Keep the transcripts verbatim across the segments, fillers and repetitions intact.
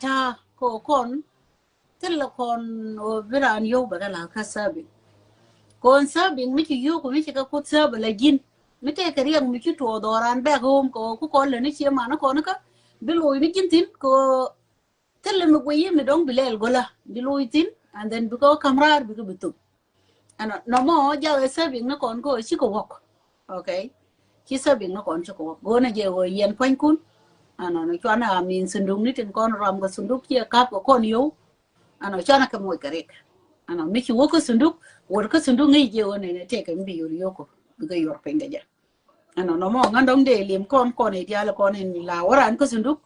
ta kɛ kɔn thilɛ kɔn ɔ bi raan yio̱w bɛ kɛ la kä serving. Kɔn serving mi ci yio̱w kɛ mi ci kɛ kuth serve la ji̱n mi tɛkɛ riɛk mi ci tuɔɔk dhɔran back home kɛ ku kɔn lɛ ni cie man kɔn kä bi loc ni ji̱n thin kɛ thilɛ mi guiy mi dɔŋ bi lɛl gola bi loc thin and then bikɛ kam raar bikɛ bi thop. Ɛnɔ nɔmɔ jaw ɛ serving ni kɔn kɛ ɔ cikɛ wɔk. Okay. Ci serving ni kɔn cikɛ wɔk go̱o̱nɛ jɛ ɣöö yɛn puanykun. Ɛnɔ ni cuanɛ a min sunduk ni tin kɔn ram kɛ sunduk ciɛ kap kɛ kɔn yo̱w. Ɛnɔ cuanɛ kɛ moc kɛ rik. Ɛnɔ mi ci wä kä sunduk wä kä sunduk ŋi̱i̱c jɛ ɣöö nɛnɛ tëëkɛ mi bi yor yokɔ bikɛ yor piny kɛ jɛ. Ɛnɔ nɔmɔ ŋän dɔ̱ŋ dee lim kɔn kɔn i̱ diaal kɔn in la wä ran kä sunduk.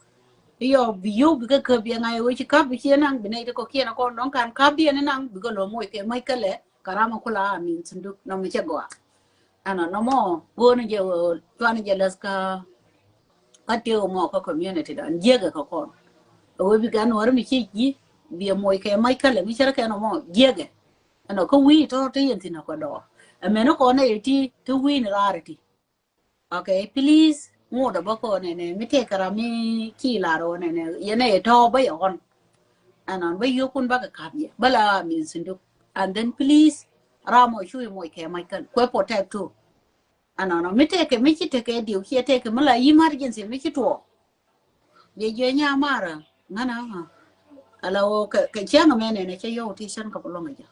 Iyɔ bi yo̱w bikɛ käp yɛ ŋa̱c ɣöö ci kap bi ciɛ naŋ bi nɛy ti kɔkiɛn kɔn dɔ̱ŋ kan kap diɛn inaŋ bikɛ lo̱ moc kɛ mac kä lɛ. Kɛ ram a kula a min sunduk nɔmɔ cɛ gɔaa. Ɛnɔ nɔmɔ go̱o̱n jɛ ɣöö cuan jɛ läth kä kä tiw mɔ kä community dan jiäkɛ kä kɔn. Ɛ wee bi gan wär mi ci ji̱ biɛ moc kɛ mac kälɛ mi cär kɛn ɔmɔ jiäkɛ. Ɛnɔ kä wi̱i̱ tɔ̱ te yɛn thi̱n ɛ kɔ dɔɔr. Ɛmɛn ɛ kɔn ɛ ti te wi̱i̱ ni raar ɛ ti. Okay, please ŋot ɛ bä kɔn ɛnɛ mi tëëkɛ ram mi ci lar ɣɔn ɛnɛ yɛn ɛ tɔ̱ bä yɛ ɣɔn. Ɛnɔ bä yio̱kun bä kɛ kap yɛ bä la min sunduk. And then please ram ɔ cu i̱ moc kɛ mac kän kuɛ protect too. Ɛnɔnɔ mi tëëkɛ mi ci tekɛ diw ciɛ tëëkɛ mi la emergency mi ci tuɔɔk. Biɛ jiɛ nya marä ŋänä ɣä. Ala ɣöö kɛ cäŋ mɛ nɛnɛ cä yɔw ti cän kɛ bi luäŋ a jɛ.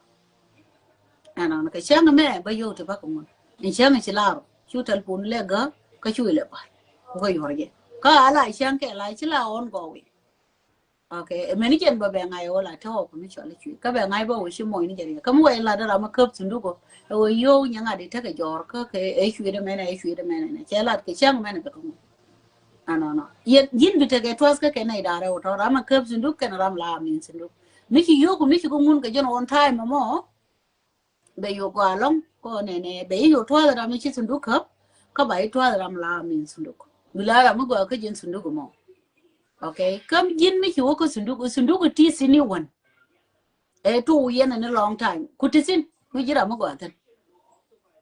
Ɛnɔnɔ kɛ cäŋ mɛ bä yɔw ti bä kɛ ŋun in cäŋ ci lar cu telephone lɛ gä kä cu ilɛ bar. Ku kä yuɔr jɛ kä ala cäŋ kɛ la ci la ɣɔn gɔwi. Okay, mɛni jɛn bä bɛ ŋa̱c ɛ wä la te ɣɔk ni cɔl i̱ cui̱ kä bɛ ŋa̱c bä wä ci mɔc ni jɛ riɛk kä mi wɛ lat ram a käp sunduk ɔ ɛ wä yo̱o̱k nyɛ ŋa̱t i̱ tekɛ jɔɔr kä kɛ ɛ cui̱ dɛ mɛnɛ ɛ cui̱ dɛ mɛnɛ nɛ cɛ lat kɛ cäŋ mɛnɛ bɛ kä ŋun. Ɛnɔnɔ yɛn ji̱n bi tekɛ tuath kä kɛ nɛy da̱rɛ wä tɔ̱ ram a käp sunduk kɛn ram la a min sunduk mi ci yo̱o̱k mi ci kä ŋun kɛ jɛn ɣɔn ta̱a̱y mɔmɔ. Bɛ yo̱ gɔaa lɔ̱ŋ kɔ nɛnɛ bɛ i̱ yo̱ tuath ram i̱ ci sunduk käp. Kä ba i̱ tuath ram la min sunduk bi la ram i̱ gɔaa kä ji̱n sunduk mɔ. Okay, käm ji̱n mi ci wä kä sunduk sunduk i̱ ti sini wän. Ɛ tu yɛn ɛn i̱ long time ku ti sin mi ji̱ ram i̱ gɔaa thin.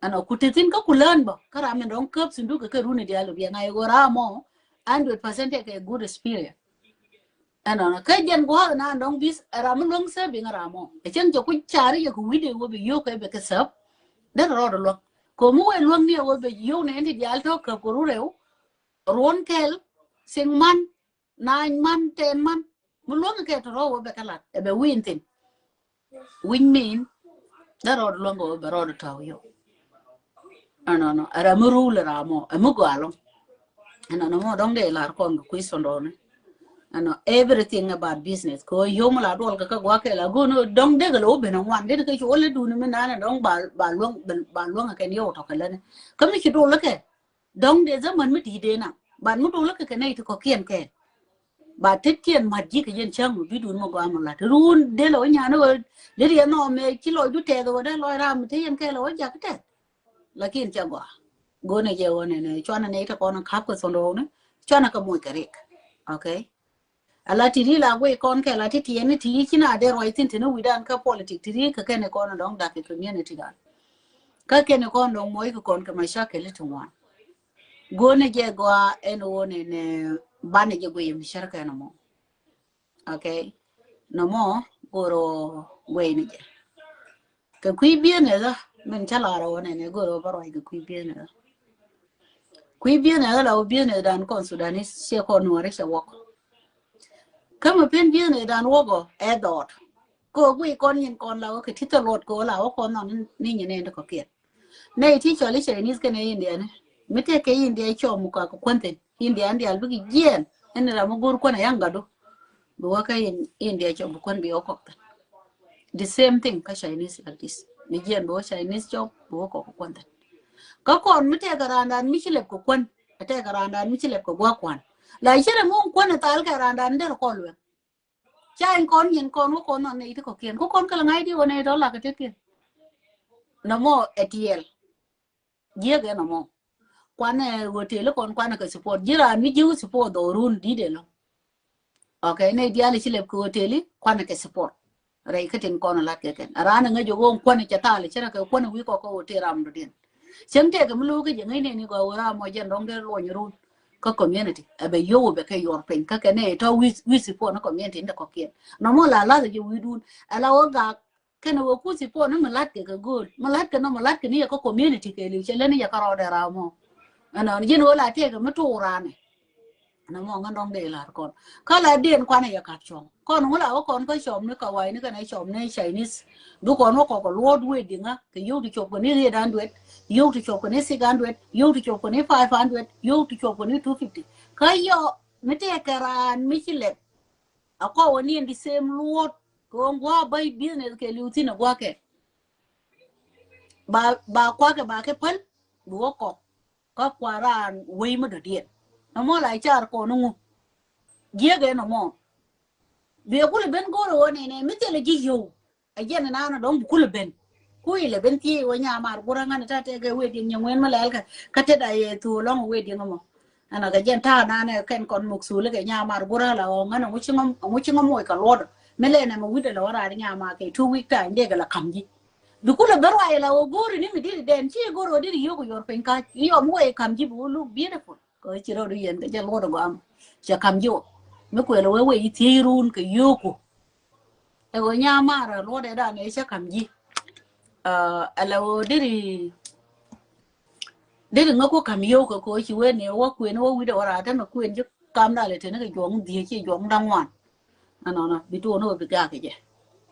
Ɛnɔ ku ti sin kä ku lään bä kä ram in dɔ̱ŋ käp sunduk kɛ runi diaal bi ŋa̱c i̱ ɣöö ram mɔ hundred percent tekɛ good experience. Ɛnɔnɔ kä jɛn gua̱a̱th na dɔ̱ŋ bis ram mi luäŋ sɛp biŋ ram mɔ ɛ cäŋ cɛ kuc cari yɛ ku wi̱dɛ wä bi yio̱k kɛ bɛ kɛ sɛp. Dee rɔɔd luäŋ komi wee luäŋ ni wä bɛ yio̱k ni ɛn ti diaal tɔ̱ käp kɛ ru rɛw. Ruɔ̱n kɛl siŋ man naany man tɛn man mi luäŋ kɛ tɔ̱ rɔɔd wä bɛ kɛ lat ɛ bɛ wi̱i̱n thin. Wi̱ny min dee rɔɔd luäŋ kɛ wä bɛ rɔɔd tɔ̱ yio̱k. Ɛnɔnɔ ɛ ram mi rule ram mɔ ɛ mi gɔaa lɔŋ. Ɛnɔnɔ mɔ dɔŋ dee lar kɔn kɛ kui̱ thɔndɔni. Ɛnɔ everything about business kɛ ɣöö yom la duɔl kɛ kä guak kɛ la go̱o̱n dɔŋ dee kɛ lɛ wä ben ɛ ŋuan dee kɛ ci wä lɛ duni mi nanɛ dɔŋ ba luäŋ ba luäŋ kɛn yio̱w tɔk kɛ läni. Kä mi ci duɔl kɛ dɔŋ dee zaman mi di̱i̱t dee naŋ ban mi duɔl kɛ kɛ nɛy ti kɔ̱kiɛn kɛ. Ba tetkiɛn mat ji̱ kɛ jɛn cäŋ mi bi dun mi gɔaa mi lat run dee lɛ wä nyan ɣöö dee riɛ nɔmɛ ci lɔcdu tɛth ɣöö dee lɔc ram mi te yɛn kɛ lɛ wä jak tɛth. Lakin cɛ gɔaa. Go̱o̱nɛ jɛ ɣöö nɛnɛ cuanɛ nɛy te kɔn kap kɛ thon rɔwni cuanɛ kɛ moc kɛ rik. Okay. Ala ti ri la guiy kɔn kɛ la ti tiɛni ti ci na dee ruac thin tini wi̱dan kä politik ti ri kä kɛn kɔn dɔŋ dak kɛ community dan. Kä kɛn kɔn dɔŋ moc kɛ kɔn kɛ mashakil ti ŋuan. Go̱o̱nɛ jɛ gɔaa ɛn ɣöö nɛnɛ banɛ jɛ guiy mi cär kɛn mɔ. Okay. Nɔmɔ goro gueyni jɛ. Kɛ kui̱ business ɔ min cä lar ɔ nɛnɛ goro bä ruac kɛ kui̱ business ɔ. Kui̱ business ɔ la wä business dan kɔn Sudanese ciɛ kɔn nuɔri cɛ wɔk. Kä mi pen business dan wɔk ɔ ɛ dhɔɔt. Kɛ wä guiy kɔn nyin kɔn la wä kɛ ti thɛ luɔt kɛ wä la wä kɔn nɔn ni nyin ɛn ti kɔkiɛn. Nɛ iti cɔl i Chinese kɛnɛ India ni mi tɛkɛ India cɔm kɔak kuɔn thin. India in dial bikɛ jiɛn ɛn ram mi go̱o̱r kuɔn a yaŋ gatdu. Bi wä kä India cɔm bi kuɔn bi wä kɔk thin. The same thing kä Chinese like this. Ni jiɛn bi wä Chinese cɔm bi wä kɔk kuɔn thin. Kä kɔn mi tɛkɛ randan mi ci lɛp kɛ kuɔn a tɛkɛ randan mi ci lɛp kɛ gua̱k kuan. La cɛ rɛ ŋuŋ kuɔn a thal kɛ randan der kɔn luɛŋ. Ca in kɔn nyin kɔn wä kɔn nɔn nɛ iti kɔkiɛn ku kɔn kɛ lɛ ŋa̱c di wä nɛ itɔ lak kɛ tetkiɛn. Nɔmɔ ɛ tiɛl. Jiɛkɛ nɔmɔ. Kuanɛ hotel kɔn kuanɛ kɛ support ji̱ raan mi ji̱ wä support dhɔrun di̱t ɛlɔ. Okay, nɛ diaal ci lɛp kɛ hotel kuanɛ kɛ support. Rɛy kä tin kɔn lat kɛ kɛn a raan ŋäc ɣöö kuanɛ cɛ thal cɛ rɛ kɛ kuanɛ wi̱i̱ kɔk kɛ hotel ram dɔ̱diɛn. Cäŋ tɛkɛ mi lo̱k kä jɛ ŋäc nɛni gɔaa wä ram mɔ jɛn dɔ̱ŋ dee luɔny run. kä community. Ɛ bɛ yio̱w bɛ kɛ yuɔr piny kä kɛ nɛ tɔ wi̱i̱ support ni community ni kɔkiɛn. Nɔmɔ la lath jɛ wi̱i̱dun. Ɛ la wä gak kɛn wä ku support ni mi la̱t kɛ kɛ go̱o̱l. Mi la̱t kɛ nɔ mi la̱t kɛ ni yɛ kä community kɛ liw cɛ leni yɛ kä rɔɔdɛ raw mɔ. Ɛnɔ ni ji̱n wä la tëëkɛ mi tuur ranɛ. Nɔmɔ ŋän dɔ̱ŋ dee lar kɔn. Kä la den kuanɛ yɛ kat cuɔ̱ŋ. Kɔn ŋula wä kɔn kä cɔm ni kawai ni kɛnɛ cɔm ni Chinese. Bi kɔn wä kɔk kɛ luɔt wee diŋä kɛ yio̱w ti cop kɛ ni riet an duet, yio̱w ti cop kɛ ni sik an duet, yio̱w ti cop kɛ ni five an duet, yio̱w ti cop kɛ ni two fifty. Kä yɔ mi tëë kɛ raan mi ci lɛp. A kɔk wä ni in the same luɔt kɛ wä ŋuak bä business kɛ liw thin a guak kɛ. Ba ba kuak kɛ ba kɛ päl bi wä kɔk. Kä kua raan wei mi dɔ̱diɛn. Nɔmɔ la car kɔn ŋu. Jiɛkɛ nɔmɔ. Biɛ kulɛ ben go̱rɛ wä nɛnɛ mi thilɛ ji̱ yio̱w. Ɛ jɛn nana dɔ̱ŋ bi kulɛ ben. Ku ilɛ ben thiee wä nyamar gurä ŋän ta tɛkɛ wee diɛn nyɛ ŋuɛn mi lɛl kɛ. Kä tet a yɛ thuu lɔŋ wee diɛn mɔ. Ɛnɔ kɛ jɛn ta̱a̱ nanɛ kɛn kɔn muk thuu likɛ nyamar gurä la ɣɔ̱ ŋän ŋuci ŋä moc kɛ luɔt. Mi lɛ nɛ mɛ wi̱dɛ la wä raar nyamar kɛ two week time dee kɛ la ka̱m ji̱. Bi kulɛ ben ruac la wä go̱o̱ri ni mi diri dɛn ci go̱o̱ri wä diri yio̱k yɔr piny ka̱c. Yɔm wee ka̱m ji̱ bi wä look beautiful. Kɛ ci rɔɔdu yɛn kɛ jɛ luɔt gɔam. Cɛ kam jiwä mi kuɛl wee wee i̱ thiec run kɛ yio̱ku. Ɛ wee nyamar luɔt ɛ dan ɛ cɛ kam ji̱. Ɛ la wee diri diri ŋä ku kam yio̱ku kɛ wee ci wee ni wä kuɛn wä wi̱dɛ wä raatɛ mɛ kuɛn ji̱ kam dal ɛ teni kɛ juɔ̱ŋ dhiec ci juɔ̱ŋ da̱ŋ wan. Anɔnɔ bi tuun wä bi gak kɛ jɛ.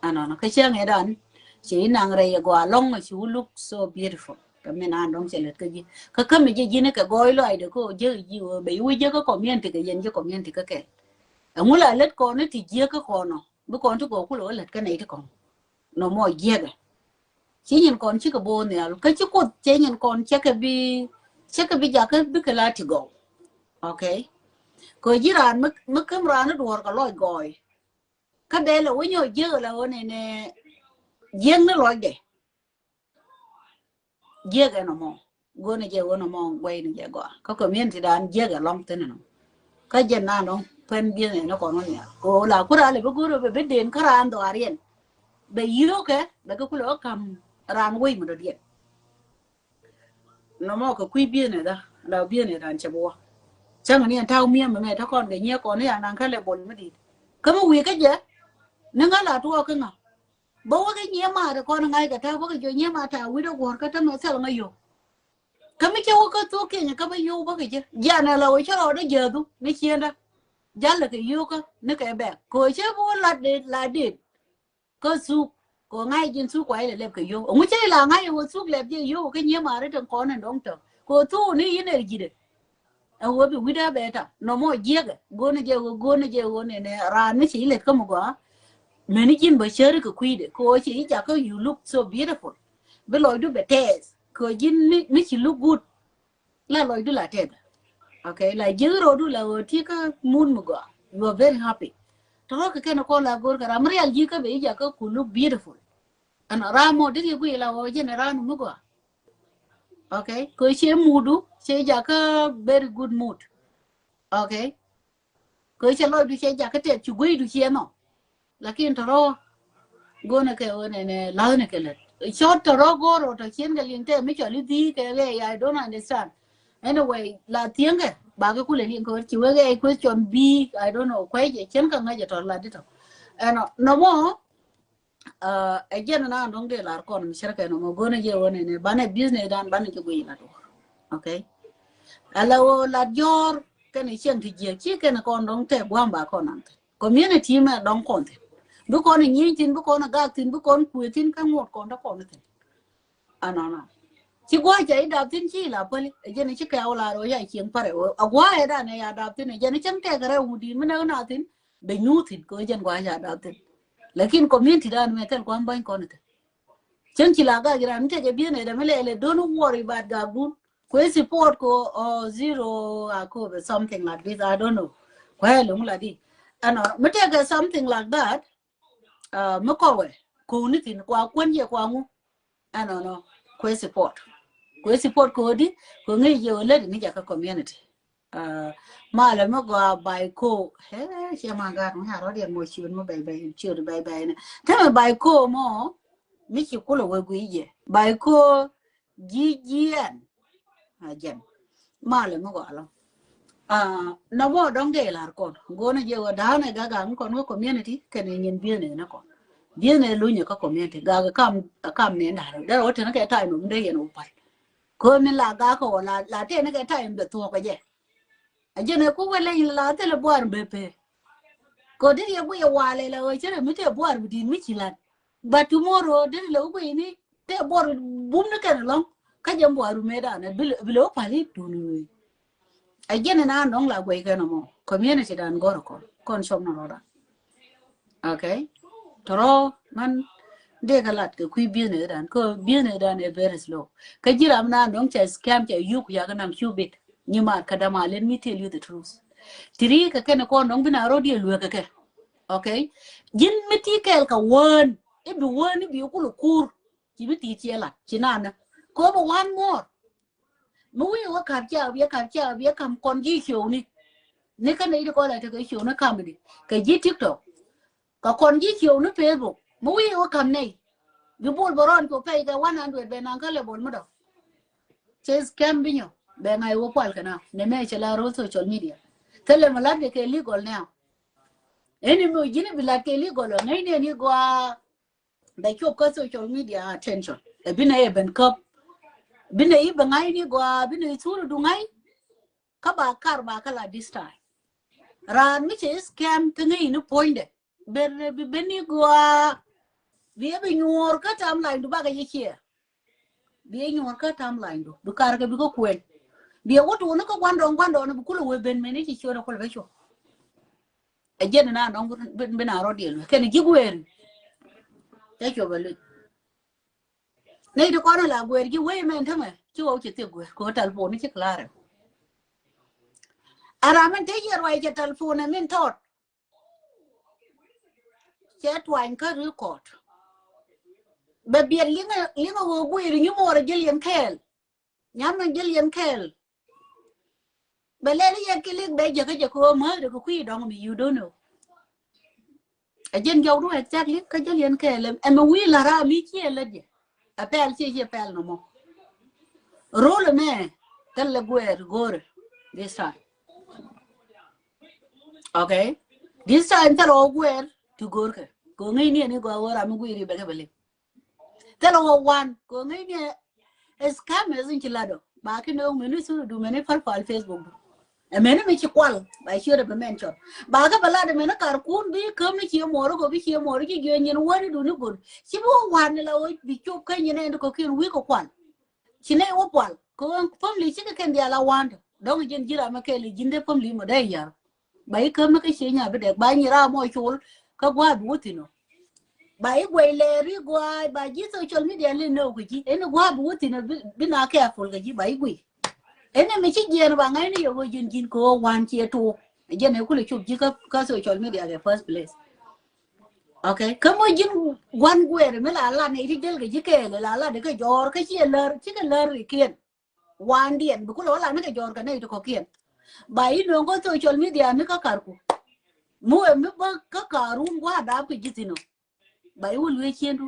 Anɔnɔ kä cäŋ ɛ dan ci inaŋ rɛy ɛ gɔaa lɔŋ ci wä look so beautiful. Kɛ min an dɔ̱ŋ cɛ lät kä ji̱ kä kä mi ji̱ ji̱n kɛ gɔɔy lɔaydɛ kä jiäk ji̱ wä bɛ iwä jiäk kä community kɛ yɛn ji̱ community kä kɛ. Ɛŋu la lät kɔn ti jiäk kä kɔn ɔ bi kɔn ti gɔɔ kulɛ wä lät kä nɛy ti kɔn. Nɔmɔ jiäkɛ. Ci nyin kɔn cikɛ bo̱o̱ nhial kä ci kuoth cɛ nyin kɔn cɛ kɛ bi cɛ kɛ bi jakä bikɛ la ti gɔw. Okay. Kɛ ji̱ raan mi käm raan ni duɔ̱ɔ̱r kɛ lɔc gɔɔy. Kä dee lɛ wä nyɔ jiäk lɛ wä nɛnɛ jiäk ni lɔcdɛ. Jiäk ɛn ɔmɔ. Go̱n jɛ wä nɔmɔ guɛy ni jɛ gɔaa kä community dan jiäk ɛ lɔŋ thin nɔ. Kä jɛ nan dɔŋ pɛn biɛn ɛn kɔn wä nhial kɛ wä la kura lɛ bi go̱r bɛ bi den kä raan dhɔaariɛn. Bɛ yiökɛ bɛ kɛ kulɛ wä kam raan wec mi dɔ̱diɛn. Nɔmɔ kɛ kui̱ bienɛ dha la bienɛ dan cɛ bi wä. Cäŋ ni ɛn ta̱w miɛm mɛ mɛ ta̱ kɔn kɛ nyiɛ kɔn ni an an kä lɛ bol mi dit. Kä mi wi̱i̱ kä jɛ ni ŋa̱ la tuɔɔk kä ŋa̱. Bä wä kɛ nyiɛ maat kɔn ŋa̱c kɛ ta̱w bä kɛ jɔ nyiɛ maat ta̱w wi̱dɛ guɔ̱r kä tämɛ thil ŋa̱ yio̱w. Kä mi cɛ wä kä thuk kiɛnyɛ kä bä yio̱w bä kɛ jɛ jianɛ la wä cä rɔɔdä jääthu ni ciendä. Jalɛ kɛ yio̱w kä ni kɛ bɛk kɛ wä cä bi wä lat det la det. Kä thuk kɛ ŋa̱c ji̱n thuk kuay lɛ lɛp kɛ yio̱w ɛŋu cä ila ŋa̱c ɛ wä thuk lɛp jɛ yio̱w kä nyiee ma̱a̱ri tin kɔn in dɔ̱ŋ tɔ̱ kɛ wä thuk ni yin ɛ ji̱dɛ. Ɛ wä bi wi̱dä bɛ ta nɔmɔ jiɛkɛ go̱n jɛ wä go̱n jɛ wä nɛnɛ raan mi ci ilɛt kä mi gɔaa. Meni ji̱n bä cäri kɛ kui̱dɛ kɛ wä ci i̱ jakä you look so beautiful. Bi lɔcdu bɛ tɛth kɛ wä ji̱n mi ci look good. La lɔcdu la tɛth. Okay, la jiäk ro̱du la wä ti kä mun mi gɔaa. You are very happy. Tɔrɔ kɛ kɛn kɔn la go̱r kɛ ram mi rial ji̱ kä bɛ i̱ jakä ku look beautiful. Ɛn ram mɔ dit kɛ guiy la wä jɛn ram mi gɔaa. Okay, kɛ cie mudu cie jakä very good mood. Okay. Kɛ cie lɔcdu cie jakä tɛth ci guiydu cie nɔ. Lakin tɔrɔ go̱nɛ kɛ wä nɛnɛ la̱thni kɛ lät. Cɔt tɔrɔ go̱r wä tɔ cien kɛ liŋ tɛ mi cɔl i̱ dhii kɛ ɣɛɛ I don't understand. Anyway la thieŋkɛ bakɛ kulɛ liŋ kɛ wä ci wek ɣɛɛ question bi I don't know kuɛ jɛ cien kɛ ŋäc jɛ tɔ lat di tɔ. Ɛnɔ nɔmɔ ɛ jɛn na dɔŋ dee lar kɔn mi cɛrkɛ nɔmɔ go̱nɛ jɛ wä nɛnɛ banɛ business dan banɛ jɛ guiy lat wä. Okay. Ala wä lat jɔr kɛn cieŋ ti jiɛ ci kɛn kɔn dɔŋ tɛ guam ba kɔn an tɛ. Community mɛ dɔŋ kɔn thin. Bi kɔn nyieny thin bi kɔn gak thin bi kɔn kuɛ thin kä ŋuɔt kɔn dä kɔn thin. Anɔnɔ ci gua̱a̱c ca idap thin ci la päli ɛ jɛn ci kɛw la rɔ ya cieŋ parɛ wä a gua̱a̱c ɛ dan ɛ ya dap thin ɛ jɛn cäŋ tɛk rɛ wudi mi nɛ na thin. Bɛ nyu thin kɛ jɛn gua̱a̱c ca dap thin. Lakin community dan mɛ thil kuan bany kɔn thin. Cäŋ ci la gak iran mi tɛk ɛ biɛn ɛ dɛ mi lɛ lɛ don't worry about gak dun. Kuɛ support ko ɔ zero a ko bɛ something like this I don't know. Kuɛ lung la di. Ɛnɔ mi tɛkɛ something like that. Mi kɔwɛ koni thin kua kuɛn yɛ kua ŋu. Ɛnɔ nɔ kuɛ support. Kuɛ support ko di ko ŋi̱ yɛ wä lät ŋi̱ jakä community. Malɛ mi gɔaa bay ko. Hɛ ciɛ ma gat mi a rɔ̱diɛn mɔ ciöt mi bɛy bɛy ciöt bɛy bɛy ni. Tämɛ bay ko mɔ mi ci kulɛ wä gui̱ jɛ bay ko. Ji̱ jiɛn a jɛn. Malɛ mi gɔaa lɔ. Ah, na bɔ dɔŋ dee lar kɔn. Gonɛ jɛ wä da̱a̱n ɛ gak gak kɔn wä community kɛnɛ nyin bienɛ nɛ kɔn. Bienɛ lunyɛ kä community gak kam kam nɛ nda̱a̱n. Dɛr wä tɛnɛ kɛ time mi dee yɛn wä pal. Kö min la gak kɔ la la tɛnɛ kɛ time bɛ thuɔk kɛ jɛ. A jɛn ɛ ku wä leny la thilɛ buar bɛ pee. Kɔ dee yɛ guiyɛ walɛ la wä cɛrɛ mi tɛ buar bi di̱i̱t mi ci lan. But tomorrow dee lɛ wä guiyɛ ni tɛ buar bum ni kɛn lɔŋ. Kä jɛ buar bi mɛ dan bi lɛ wä pal i̱ duni wee. A jɛn ina nɔŋ la guɛy kɛn mɔ community dan gɔr kɔn kɔn cɔm na rɔda. Okay. Tɔrɔ man dee ka lat kɛ kui̱ bienɛ dan kɛ bienɛ dan ɛ very slow. Kä jiram na nɔŋ cɛ scam cɛ yuk ya kɛ nam cubit. Nyi mar kɛ dama let me tell you the truth. Tiri kɛ kɛn kɔn nɔŋ bina rɔ diɛ luɛ kɛ kɛ. Okay. Jin mi ti kɛl ka wän ibi wän ibi kulu kur. Ci bi ti ciɛ lat ci nana. Kɔ bi wan mɔr. Mi wi̱i̱ wä ka̱p ca biɛ ka̱p ca biɛ ka̱m kɔn ji̱ ciöwni. Ni kä nɛy ti kɔn la tekɛ ciöwni ka̱m di kɛ ji̱ TikTok. Kɛ kɔn ji̱ ciöwni Facebook mi wi̱i̱ wä ka̱m nɛy. Bi bol bä rɔn kɛ pɛy kɛ one hundred bɛ naŋ kä level mi dɔ̱. Cɛ scam bi nyɔ bɛ ŋa̱c wä pual kɛ na nɛ mɛ cɛ la ro̱l social media. Thilɛ mi lat kɛ kɛ legal now. Ɛn mi ji̱n bi lat kɛ legal ŋäc nɛn i̱ gɔaa. Bɛ cop kä social media attention. Ɛ binɛ ɛ ben käp. Binɛ i̱ bɛ ŋa̱cni gɔaa binɛ i̱ thuri du ŋa̱c. Kä ba kar ba kä la this time. Raan mi cɛ scam kä ŋäcni puɔ̱nydɛ. Ber bi ben i̱ gɔaa. Bi ɛ bi nyuɔr kä tam lany du bakɛ yɛ ciɛ. Bi ɛ nyuɔr kä tam lany du bi kar kɛ bi kä kuɛn. Bi ɛ wä tuuni kä gua̱ndɔɔŋ gua̱ndɔɔŋ bi kulɛ wee ben meni ci ciöt ɛ kulɛ bɛ cop. Ɛ jɛn ina nɔŋ bin a rɔ diɛl kɛn ji̱ gueer. Cɛ cuɔp ɛ luc. Nɛy ti kɔn la gueer ji̱ wee mɛn tämɛ ci wä ci thik gueer kɛ telephone ci klarɛ. Ara min te yɛ ruac cɛ telephone min tɔt. Cɛ tuany kä record. Bɛ biɛt liŋä liŋä wee gueer nyi muɔɔr ji̱ liɛn kɛɛl. Nyan mɛ jil yɛn kɛɛl. Bɛ lɛl yɛ kilik bɛ jɛ kä jɛ kɛ ɣöö mäth dɛ kɛ kui̱ dɔŋ mi you don't know. Ɛ jɛn jɔw du exactly kä jil yɛn kɛɛl ɛmɛ wi̱i̱ la ram mi ciɛ lät jɛ. Ɛ pɛl ciɛ ciɛ pɛl nɔmɔ. Rol ɛmɛ thil lɛ guɛɛr go̱o̱rɛ this time. Okay. This time thil ɔ guɛɛr ti go̱o̱rkɛ kɛ ɣöö ŋäcni ɛn i̱ gɔaa ɣöö ram mi gui̱i̱ri bɛ kɛ bɛ lik. Thil ɔ wan kɛ ɣöö ŋäcni ɛ scammers in ci lat ɔ ba ki no̱o̱ŋ meni thuri du meni pal pal Facebook du. Ɛ meni mi ci kual ba ciöt ɛ bi mention ba kä bɛ lat ɛ meni kar kun bi käm ni cie muɔɔri kɛ bi cie muɔɔri ci jiö nyin wäni duni gun ci bi wä wan ni la wä bi cop kä nyin ɛn di kɔ̱kiɛn wi̱i̱ kɛ kual. Ci nɛy wä pual kɛ ɣöö family cikɛ kɛn diaal a wa̱a̱n tɔ dɔ̱ŋ ji̱n ji̱ ram ɛ kɛɛl i̱ ji̱n dee family mɔ dee yar. Ba i̱ käm mi kä cie nya bi dɛk ba nyi ram mɔ col kä gua̱a̱ bi wä thi̱n ɔ. Ba i̱ guɛy lɛɛr i̱ gua̱a̱ ba ji̱ social media li nöök kɛ ji̱ ɛn i̱ gua̱a̱ bi wä thi̱n ɔ bi na careful kɛ ji̱ ba i̱ guiy. Ɛn i̱ mi ci jiɛɛn ba ŋa̱cni yɛ ɣöö ji̱n ji̱n kɛ ɣöö wa̱a̱n cie tuɔɔk. Jɛn ɛ kulɛ cop ji̱ kä social media kɛ first place. Okay. Kä mɔ ji̱n gua̱n guɛɛr mi la lat nɛy ti del kɛ ji̱ kɛɛl la lat kɛ jɔɔr kä ciɛ lär cikɛ lär ikiɛn. Wa̱a̱ndiɛn bi kulɛ wä lat ni kɛ jɔɔr kɛ nɛy ti kɔ̱kiɛn. Ba i̱ nööŋ kä social media ni kä karku. Mi wee mi bä kä karun gua̱a̱r daap kɛ ji̱ thi̱n ɔ. Ba i̱ wä luee ciëndu.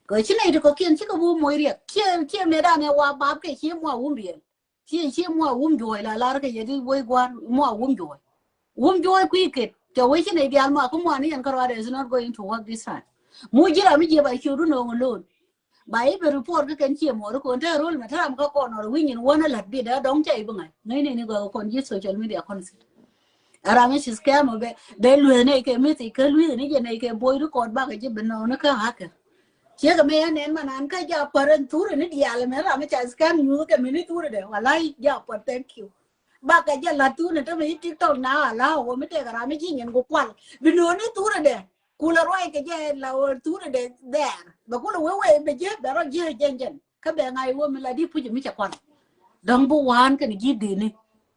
Kɛ ci nɛy ti kɔ̱kiɛn cikɛ bi wä moc riɛk ciɛ ciɛ mëëdan ɛ wa bap kɛ ciɛ mua wum biɛl. Ciɛ ciɛ mua wum juɔ̱ɔ̱c la lar kɛ yɛ di wec gua̱a̱r mua wum juɔ̱ɔ̱c. Wum juɔ̱ɔ̱c kui̱ ket cɛ wec ci nɛy diaal mua kä mua ni yɛn kä ruaadɛ is not going to work this time. Mu ji̱ ram mi jiɛ ba ciötdu nööŋ alone. Ba i̱ ben report kä kɛn ciɛ muɔɔri kɔn te rol mɛ te ram kä kɔn ɔr wi̱ny in wän a la̱t bi dee dɔ̱ŋ ca i̱ bi ŋa̱c ŋäcni ni gɔaa kɔn ji̱ social media kɔn sit. A ram i̱ ci scam ɔ bɛ bɛ lueeth nɛy kɛ mi̱th i̱ kä lui̱th ni jɛ nɛy kɛ boy record bakɛ ji̱ bi nɔɔni kä hacker. Ciek ɛmɛ yɛn nɛn man an kä ja pär ɛn thurɛ ni diaal ɛmɛ ram i̱ ca scam nyuuth kɛ mi ni thurɛ dɛ wala ja pär thank you. Bakɛ jɛ la̱t thurɛ ni tämɛ i̱ TikTok na ala wä mi tɛk ram i̱ ci nyin ku kual bi nɔɔni thurɛ dɛ. Kulɛ ruac kɛ jɛ la wä thurɛ dɛ dhɛɛr bɛ kulɛ wee wee bɛ jiɛ bɛ rɔ jiɛ jɛn jɛn. Kä bɛ ŋa̱c wä mi la di puc mi cɛ kuan. Dɔ̱ŋ bi waan kɛn ji̱ dini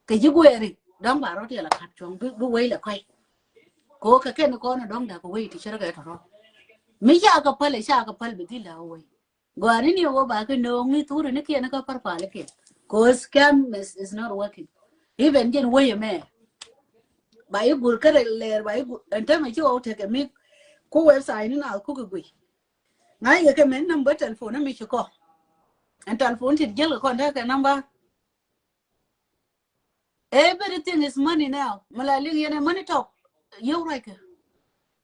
kɛ ji̱ guɛɛri dɔ̱ŋ ba rɔ̱t yɛ la ka̱p cuɔ̱ŋ bi wei lɛ kɔc. Kɛ wä kɛ kɛn kɔn dɔ̱ŋ da̱k wei ti cärä kɛ tɔ̱rɔ̱. Mi ca kɛ päl ɛ ca kɛ päl bi dhil la wei. Gɔaa ni ni wä ba kɛ nööŋ ni thuri ni kiɛn kä pärpal kiɛn. Kɛ wä scam is, is not working. Even jɛn wei ɛmɛ. Ba i̱ gul kärɛ lɛɛr ba i̱ gul ɛn täämɛ ci wä tekɛ mi ku website ni na kukɛ gui. Ŋa̱c kɛ kɛ mɛn number telephone mi ci kɔ. Ɛn telephone ti jel kɛ kɔn tekɛ number. Everything is money now. Mi la liŋ yɛn ɛ money talk. Yio̱w ruac kɛ.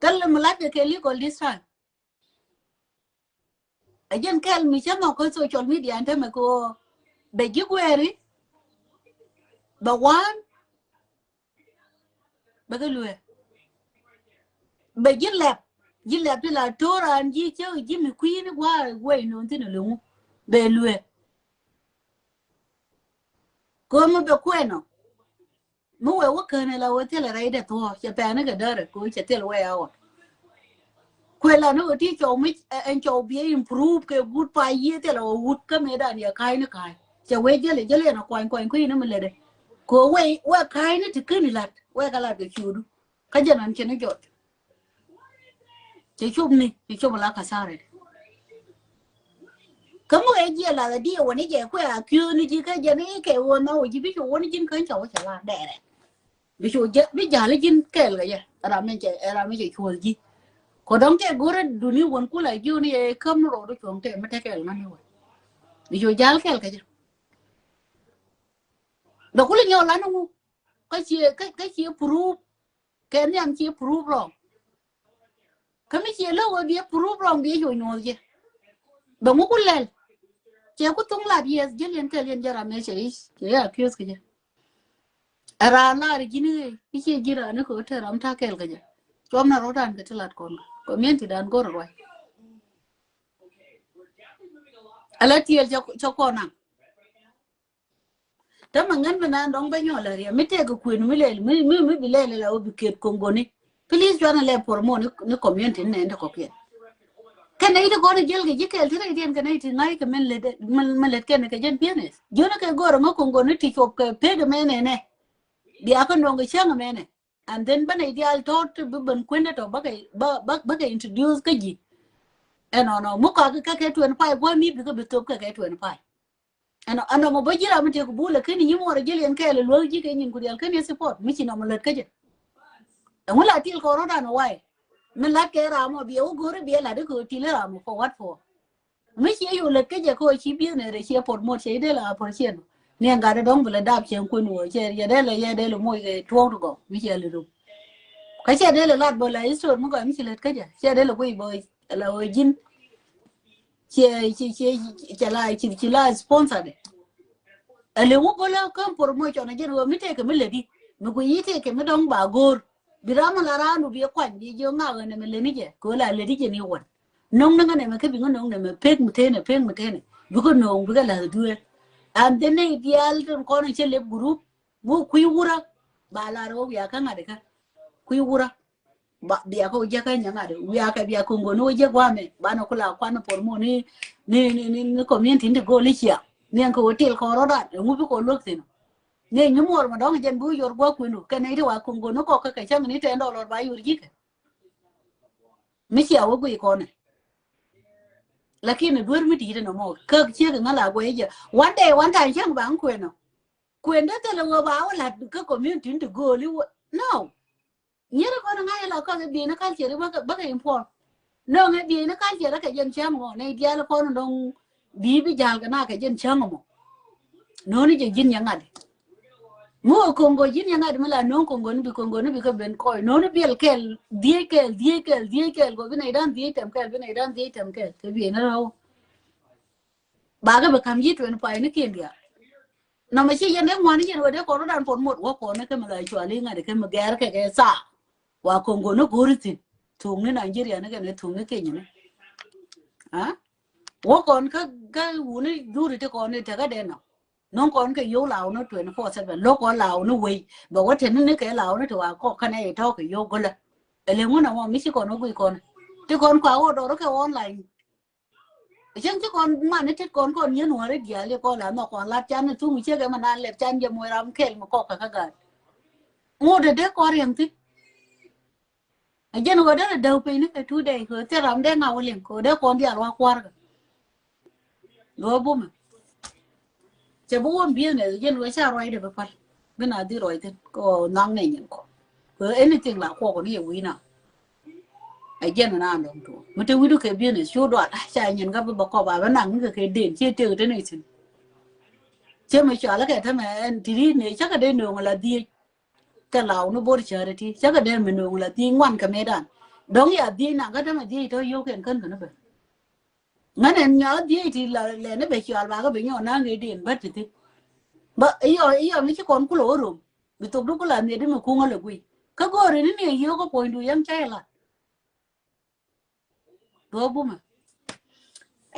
Thil mi lat kɛ kɛ legal this time. Ɛ jɛn kɛl mi cä nhɔk kä social media ɛn tämɛ kɛ ɣöö bɛ ji̱ guɛɛri, bɛ wan, bɛ kɛ luee. Bɛ ji̱ lɛp, ji̱ lɛp ti la to̱o̱r an ji̱ cä ji̱ mi kui̱ni gua̱a̱r guɛy no̱o̱ŋ thi̱n ɛ lo̱ŋu. Bɛ luee. Kɛ ɣöö mi bɛ kuɛn ɔ. Mi wee wä kään ɛ la wee thilɛ rɛydɛ thuɔ̱ɔ̱ cɛ pɛn ni kɛ därɛ kɛ wee cɛ thil wee a ɣɔt. Kuɛ la ni wee ti cɔw mi ɛn cɔw biɛ improve kɛ gut pa yiee thilɛ wee wut kä mëëdan yɛ ka̱a̱cni ka̱a̱c cɛ wee jälɛ jälɛ ɛn a kuany kuany kui̱ni mi lätdɛ. Kɛ wee wee ka̱a̱cni ti käni la̱t wee kɛ la̱t kɛ ciötdu. Kä jɛn ɣän cɛ ni jɔt. Cɛ cop ni, cɛ cop la kasara di. Kä mi wee jiɛ lath a diɛ wä ni jɛ kuɛ a kiööni ji̱ kä jɛ ni kɛ wä na wä ji̱ bi cu wä ni ji̱n kä cɛ wä cɛ la dɛrɛ. Bi cu jɛ, bi jal ji̱n kɛɛl kɛ jɛ. Ram mi cɛ, ram mi cɛ cuɔl ji̱. Kɔ dɔŋ tɛ go̱rɛ duni wän kula ji̱ wä ni yɛ käm ni rɔɔdu cuɔ̱ŋ tɛ mi tɛ kɛɛl ŋa̱n ni wä. Bi cu jal kɛɛl kɛ jɛ. Bɛ kuli nyɔk lan ni ŋu. Kä ciɛ, kä, kä ciɛ proof. Kɛ nhiam ci proof wrong. Kä mi ciɛ lo̱k ɣöö biɛ proof wrong biɛ cu nyuɔ̱th jɛ. Bɛ ŋu ku lɛl. Cɛ ku thuŋ lat yes jɛ liɛn kɛl yɛn jɛ ram ɛ cɛ i̱ cɛ i̱ accuse kɛ jɛ. Ɛ raan lar ji̱n i̱ i̱ ciɛ ji̱ raan i̱ kɛ ɣöö te ram ta̱a̱ kɛl kɛ jɛ. Cuɔm na rɔ̱dan kɛ ti lat kɔn kɛ community dan go̱r ruac. Ala tiɛɛl cɛ, cɛ kɔn naŋ. Tämɛ ŋän mi naan dɔ̱ŋ bä nyɔl a riɛm mi tëëk kɛ kuën mi lɛl mi, mi, mi bi lɛl la wä bi ket ko̱ŋ goni. Please cuanɛ lɛ promote ni, ni community ni nɛn ti kɔ̱kiɛn. Kɛn nɛy ti kɔn jiɛl kɛ ji̱ kɛɛl ti rɛydiɛn kɛ nɛy ti ŋa̱c kɛ min lät, min, min lät kɛn kɛ jɛn business. Jiɔnɛ kɛ go̱o̱r ŋä ko̱ŋ goni ti cuɔp kɛ pek mɛ nɛnɛ. Bia kä nɔŋ kɛ cäŋ mɛ nɛ. And then bä nɛy diaal tɔ̱ ti bi ben kuendɛ tɔ̱ bä kɛ, bä, bä, bä kɛ introduce kä ji̱. Ɛnɔnɔ mi kɔakɛ kä kɛ twenty five gua̱a̱ mi bikɛ bi thop kɛ kɛ twenty five. Ɛnɔ, ɛnɔ mɔ bä ji̱ ram mi tëë ku bul, lakini nyi muɔr ji̱ liɛn kɛɛl luäk ji̱ kɛ nyin ku diaal ken yɛ support mi ci nɔmɔ lät kä jɛ. Ɛŋu la til kɔn rɔ̱dan why? Mi lat kɛ ram mɔ biɛ wä go̱ri biɛ lat kɛ wä til ram mɔ for what for? Mi ciɛ yo̱ lät kä jɛ kɛ wä ci business rɛ ciɛ promote cɛ idel a por ciɛ nɔ. Ni ɛn gat dɔ̱ŋ bi lɛ dap cɛ kuën wä cɛ yɛ del yɛ del moc kɛ tuɔɔk ti gɔw mi ciɛ lɛ dum. Kä cɛ del lat bä la history mi gɔw mi ci lät kä jɛ cɛ del kui̱ bä la wä ji̱n. Ciɛ, ciɛ, ciɛ, ciɛ la, ciɛ, ciɛ la sponsor de. Ɛ lɛ ŋu go̱lä kä promotion a jɛn wä mi tëëkɛ mi lätdi. Mi ku yi tëëkɛ mi dɔ̱ŋ ba go̱o̱r. Bi ram a la raandu bi kuany bi jiö ŋak ɛ nɛmɛ lätni jɛ. Kɛ wä la lätdi jɛ ni wän. No̱ŋ ni ŋä nɛmɛ kä bi ŋä no̱ŋ nɛmɛ pek mi tënɛ, pek mi tënɛ. Bikɛ no̱o̱ŋ bikɛ la̱th dueer. And then nɛy diaal tin kɔn cɛ lep group. Ŋu kui̱ wurä. Ba lar wä wiaa kä ŋa̱t kä. Kui̱ wurä. Ba, bia kɛ wä jiäkä nyɛ ŋa̱t. Wiaa kɛ bia ko̱ŋ go̱n ni wä jiäk guamɛ. Banɛ kula kuan por mo ni, ni, ni, ni, ni community ni ti go̱o̱l i̱ cia. Ni ɛn kɛ wä til kɔn rɔ̱dan. Ɛŋu bi kɔ luäk thi̱n. Ni nyi muɔr ma dɔ̱ŋ jɛn bi wä yor gua̱k kui̱nu. Kɛ nɛy ti wa ko̱ŋ go̱n ni kɔk kä kɛ cäŋ ni tɛn dɔlɔr ba yor ji̱kɛ. Mi cia wä guiy kɔnɛ. Lakin duer mi di̱i̱t ɛnɔ mɔ. Käk ciek ŋä la guɛy jɛ. One day, one time cäŋ ba ŋ kuenɔ. Kuendä thilɛ ɣöö ba wä la̱t kä community ni ti gööli wä. No. Nyierä kɔn ŋa̱c la kɔn bieyni culture bäkɛ, bäkɛ inform. Nöŋɛ bieyni culture kɛ jɛn cäŋ mɔ nɛy diaal kɔn dɔ̱ŋ bi̱i̱ bi ja̱l kɛ na kɛ jɛn cäŋ mɔ. No̱o̱ni jɛ ji̱n yɛ ŋa̱t. Mi wä ko̱ŋ go̱ ji̱n yɛ ŋa̱t mi la no̱o̱ŋ ko̱ŋ go̱ ni bi ko̱ŋ go̱ ni bi kä ben kɔc no̱o̱ni biɛl kɛl dhiec kɛl dhiec kɛl dhiec kɛl go̱ bi nɛy da̱ŋ dhiec tɛm kɛl bi nɛy da̱ŋ dhiec tɛm kɛl kɛ bieyni rɔ̱w. Bakɛ bi ka̱m ji̱ twenty five ni kiɛn diaal. Nɔmɔ ci yɛn dee ŋuani yɛn wä dee kɔn rɔ̱dan pon muɔt wä kɔn ni kɛ mi la cuali ŋa̱t kɛ mi gɛr kɛ kɛ thaa. Wa ko̱ŋ go̱ ni go̱ri thi̱n. Thuŋni Nigeria ni kɛ ni thuŋni Kenya ni. Wä kɔn kä, kä wuni dhuri ti kɔn ni tekä dee nɔ. No̱ŋ kɔn kɛ yo̱w lawni twenty four seven. Lo̱k kɔn lawni wei. Bɛ wä teni ni kɛ lawni ti wa kɔk kɛnɛ itɔ̱ kɛ yo̱w gölä. Ɛlɛ ŋun a mɔ mi ci kɔn wä gui kɔn. Ti kɔn kua wä dɔr kɛ online. Cäŋ ci kɔn man ni tet kɔn kɔn nyin wä ri diaal i kɔn la nhɔk kɔn lat can ni thum ciek ɛmɛ nan lɛp can jɛ muɔc ram kɛl mi kɔk kɛ kä gaat. Ŋot dee dee kɔn riɛŋ thi̱n. A jɛn ɣöö derɛ däk piny ni kɛ two days kɛ thil ram dee ŋa̱ wä liŋ kɛ ɣöö dee kɔn diaal wä kua̱rkɛ. Ɣöö bumɛ cɛ bi wä business jɛn ɣöö ca ruacdɛ bi päl bi na dhil ruac thi̱n kɛ ɣöö naŋ nɛ nyin kɔ. Kɛ ɣöö anything la kuɔk ni yɛ wi̱i̱ na. A jɛn na dɔ̱ŋ tuɔ mi te wi̱du kɛ business cu dual ca nyin kä bi bä kɔp a bä naŋ ni kɛ kɛ den ci tëk te ni thi̱n. Cɛ mi cual kɛ tämɛ ɛn ti ri ne cä kɛ dee nööŋ la dhieec. Kɛ law ni bor cäri ti cä kɛ dee mi nööŋ la dhieec ŋuan kɛ medan. Dɔ̱ŋ ya dhieec naŋ kä tämɛ dhieec tɔ yio̱w kɛn kän kän bɛ. Ŋän ɛn nyɔal dhieec ti la lɛ ni bɛ cual ba kɛ bi nyɔɔ naŋ kɛ din bä ti thi. Ba iyɔ iyɔ mi ci kɔn kulɛ wä rom. Bi thok du kula miet di mi kuŋä lɛ guiy. Kä go̱o̱ri ni ni yio̱w kä puɔ̱nydu yɛn cä ilat. Duɔ bumɛ.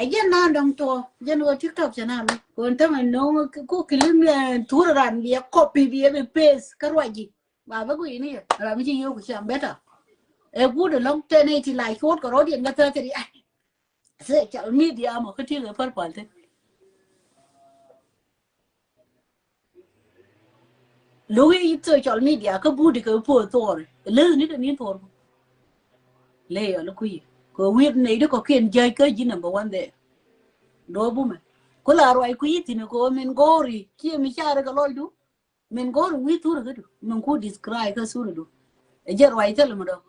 Ɛ jɛn na dɔŋ tuɔ jɛn wä TikTok channel. Kɔn tämɛ no̱o̱ŋ ku kilim lɛ thur ran biɛ copy biɛ bi paste kä ruac ji̱. Ba bä guiy ni yɛ ram ci yio̱w ku cam bɛta. Ɛ guut ɛlɔ̱ŋ tɛn ɛ ti la cuɔt kɛ rɔ̱diɛn kä thäthɛ di. Social media mɔ kä tiek ɛ pärpal thin. Lo̱k i̱ social media kä buti kɛ puɔth thuɔɔri. Leth ni kɛ ni thuɔɔr. Ley ɔ lo̱k kui̱ kɛ wi̱i̱ nɛy di kɔ̱kiɛn jäc kä ji̱ number one there. Duɔ bumɛ. Ku la ruac kui̱ thin kɛ min go̱o̱ri kiɛ mi carɛ kɛ lɔcdu. Min go̱o̱ri wi̱i̱ thurɛ kädu min ku describe kä thurɛ du. Ɛ jɛ ruac thil mi dɔ̱.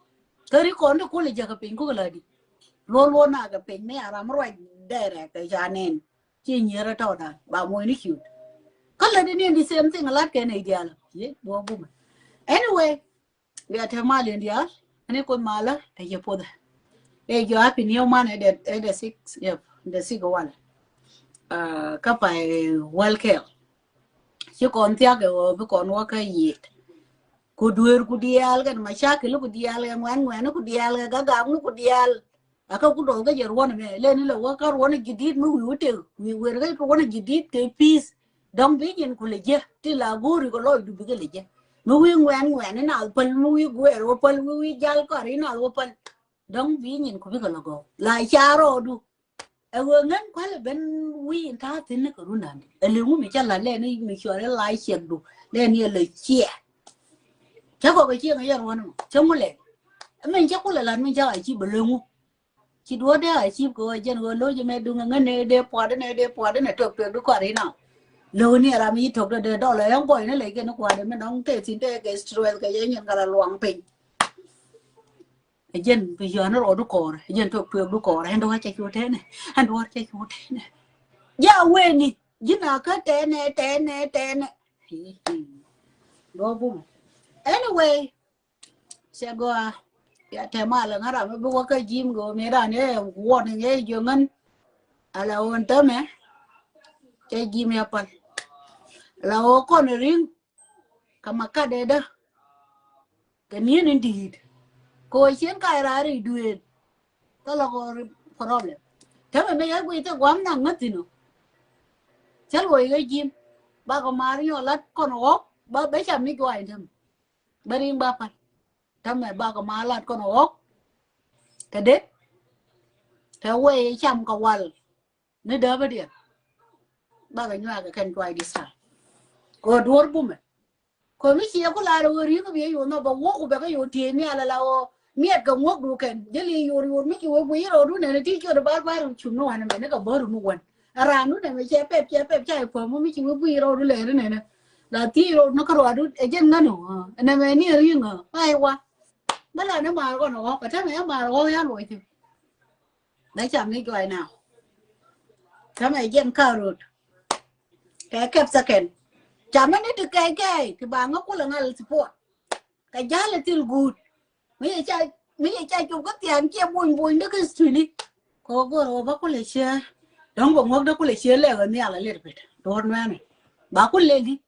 Kä ri kɔn di kul ɛ jɛ kɛ piny kuk la di. Luɔl luɔl na kɛ piny ni a ram ruac dɛrɛ kɛ ca nɛn. Ci nyier a tɔt a ba moc ni ciut. Kä lät ni the same thing a lat kɛ nɛy diaal. Ye duɔ bumɛ. Anyway, bia te mal in diaal. Ani kuth malä ɛ yɛ puɔthɛ. Ɛ jɔ happy new month ɛ dɛ ɛ dɛ six yep dɛ six wal. Kä pay wal kɛɛl. Ci kɔn thiak kɛ ɣöö bi kɔn wä kä yiëët. Ku dueer ku diaal kɛn macakil ku diaal kɛ ŋuɛn ŋuɛn ku diaal kɛ gagak ku diaal. Aka ku dɔl kä jɛ ruɔn mɛ leni lɛ wä kä ruɔn jidit mi wi̱i̱ wä tek wi̱i̱ wer kä ruɔn jidit kɛ peace. Dɔŋ bi nyin ku lɛ jɛ ti la go̱o̱ri kɛ lɔcdu bikɛ lɛ jɛ. Mi wi̱i̱ ŋuɛn ŋuɛn ni nath päl mi wi̱i̱ guɛɛr wä päl mi wi̱i̱ jal kɔr inath wä päl. Dɔŋ bi nyin ku bikɛ lɛ gɔw la ca rɔɔdu. Ɛ ɣöö ŋän kualɛ ben wi̱i̱ in ta̱a̱ thi̱n ni kɛ rundandi ɛ liŋu mi cä la̱t lɛni mi cuɔri la ciɛkdu lɛni ɛ lɛ ciɛ. Cä kɔk ɛ ciɛ ŋä yɛ ruɔ̱n mɔ cä ŋu lɛ. Min cä kulɛ la̱t min cä a ci bɛ leŋu. Ci duɔ̱ɔ̱dɛ a cip kɛ ɣöö jɛn ɣöö lo̱c ɛmɛ duŋ ɛ ŋän ɛ dee pua̱t ɛn ɛ dee pua̱t ɛn ɛ tök pek du kɔr inɔ. Lo̱ni ɛ ram yi tök dee dee dɔl ɛ ɛn gɔy ni lɛc kɛn kua̱t ɛmɛ nɔŋ tɛth thi̱n tɛk kɛ stress kɛ yɛ nyin kɛ la luaŋ piny. Ɛ jɛn bi yɔn rɔ du kɔɔrɛ ɛ jɛn tɔ kuek du kɔɔrɛ ɛn duɔr cɛ cu tɛnɛ ɛn duɔr cɛ cu tɛnɛ. Ja weni ji̱n a kä tɛnɛ tɛnɛ tɛnɛ. Duɔr bumɛ. Anyway, cɛ gɔaa. Ya tɛm a lɛ ŋa̱ ram mi bi wä kä jim gɛ mi ran ɛ warning ɛ jiö ŋän. Ala wä tɛmɛ. Cɛ jim ya pal. Ala wä kɔn riŋ. Kä ma kat dee dä kɛ ni̱en in di̱i̱t. Kɛ ɣöö cien ka raar i̱ duëël. Kä lɔ kɔ problem. Täämɛ mi yɛ guiy thil gua̱a̱m naŋ ŋäth thi̱n ɔ. Cä luɔc ɣä ji̱n bakɔ maar nyɔk lat kɔn ɣɔ̱k. Bä bä cam mi juac in täämɛ bä ri̱ŋ ba pal. Täämɛ bakɔ maar lat kɔn ɣɔ̱k. Kɛ dee tɛ wee cam kɛ wal. Ni dääpädiɛn bakɛ nyuak kɛ kɛn cuay this time. Kɛ duɔ̱ɔ̱r bumɛ. Kɛ mi ciɛ ku lar ɛ ɣöö ri̱ŋ bi ɛ yo̱o̱n nhɔk bɛ wuɔk ku bɛ kɛ yo̱o̱ tiee nhial ala ɣöö miɛt kɛ ŋuɔ̱k du kɛn jɛ li yo̱o̱r yo̱o̱r mi ci wee guiy rɔɔdu nɛn ti ciöt ɛ bar bar cum ni wanɛ mɛn ni kɛ bäär mi wän. Ɛ raandu nɛmɛ cɛ pɛp cɛ pɛp ca ɛ päm mi ci wee guiy rɔɔdu lɛɛri nɛnɛ. La thiec rɔɔdu ni kä rɔɔdu ɛ jɛn ŋän ɔ ɛ nɛmɛ ni ɛ ri̱ŋ ɔ ay wa. Bä la ni maar kɔn ɛ ɣɔk ɛ tɛmɛ ɛ maar ɣɔk ya luɔc thi̱n. Dee cam ni juay now. Täämɛ jɛn karot. Kɛ kɛp second. Cam ni ti kɛy kɛy ti ba ŋä kulɛ ŋal support. Kɛ ja̱l ɛ thil guut. Mi yɛ ca mi yɛ ca cop kä thiaŋ ciɛ bony bony dee kä street ni. Kɛ ɣöö go̱r ɣöö ba kulɛ ciɛ. Dɔ̱ŋ bɛ ŋuäk dee kulɛ ciɛ lɛk ɛ nhial a little bit. Duɔ̱ɔ̱r nuɛɛni ba kulɛ lɛli.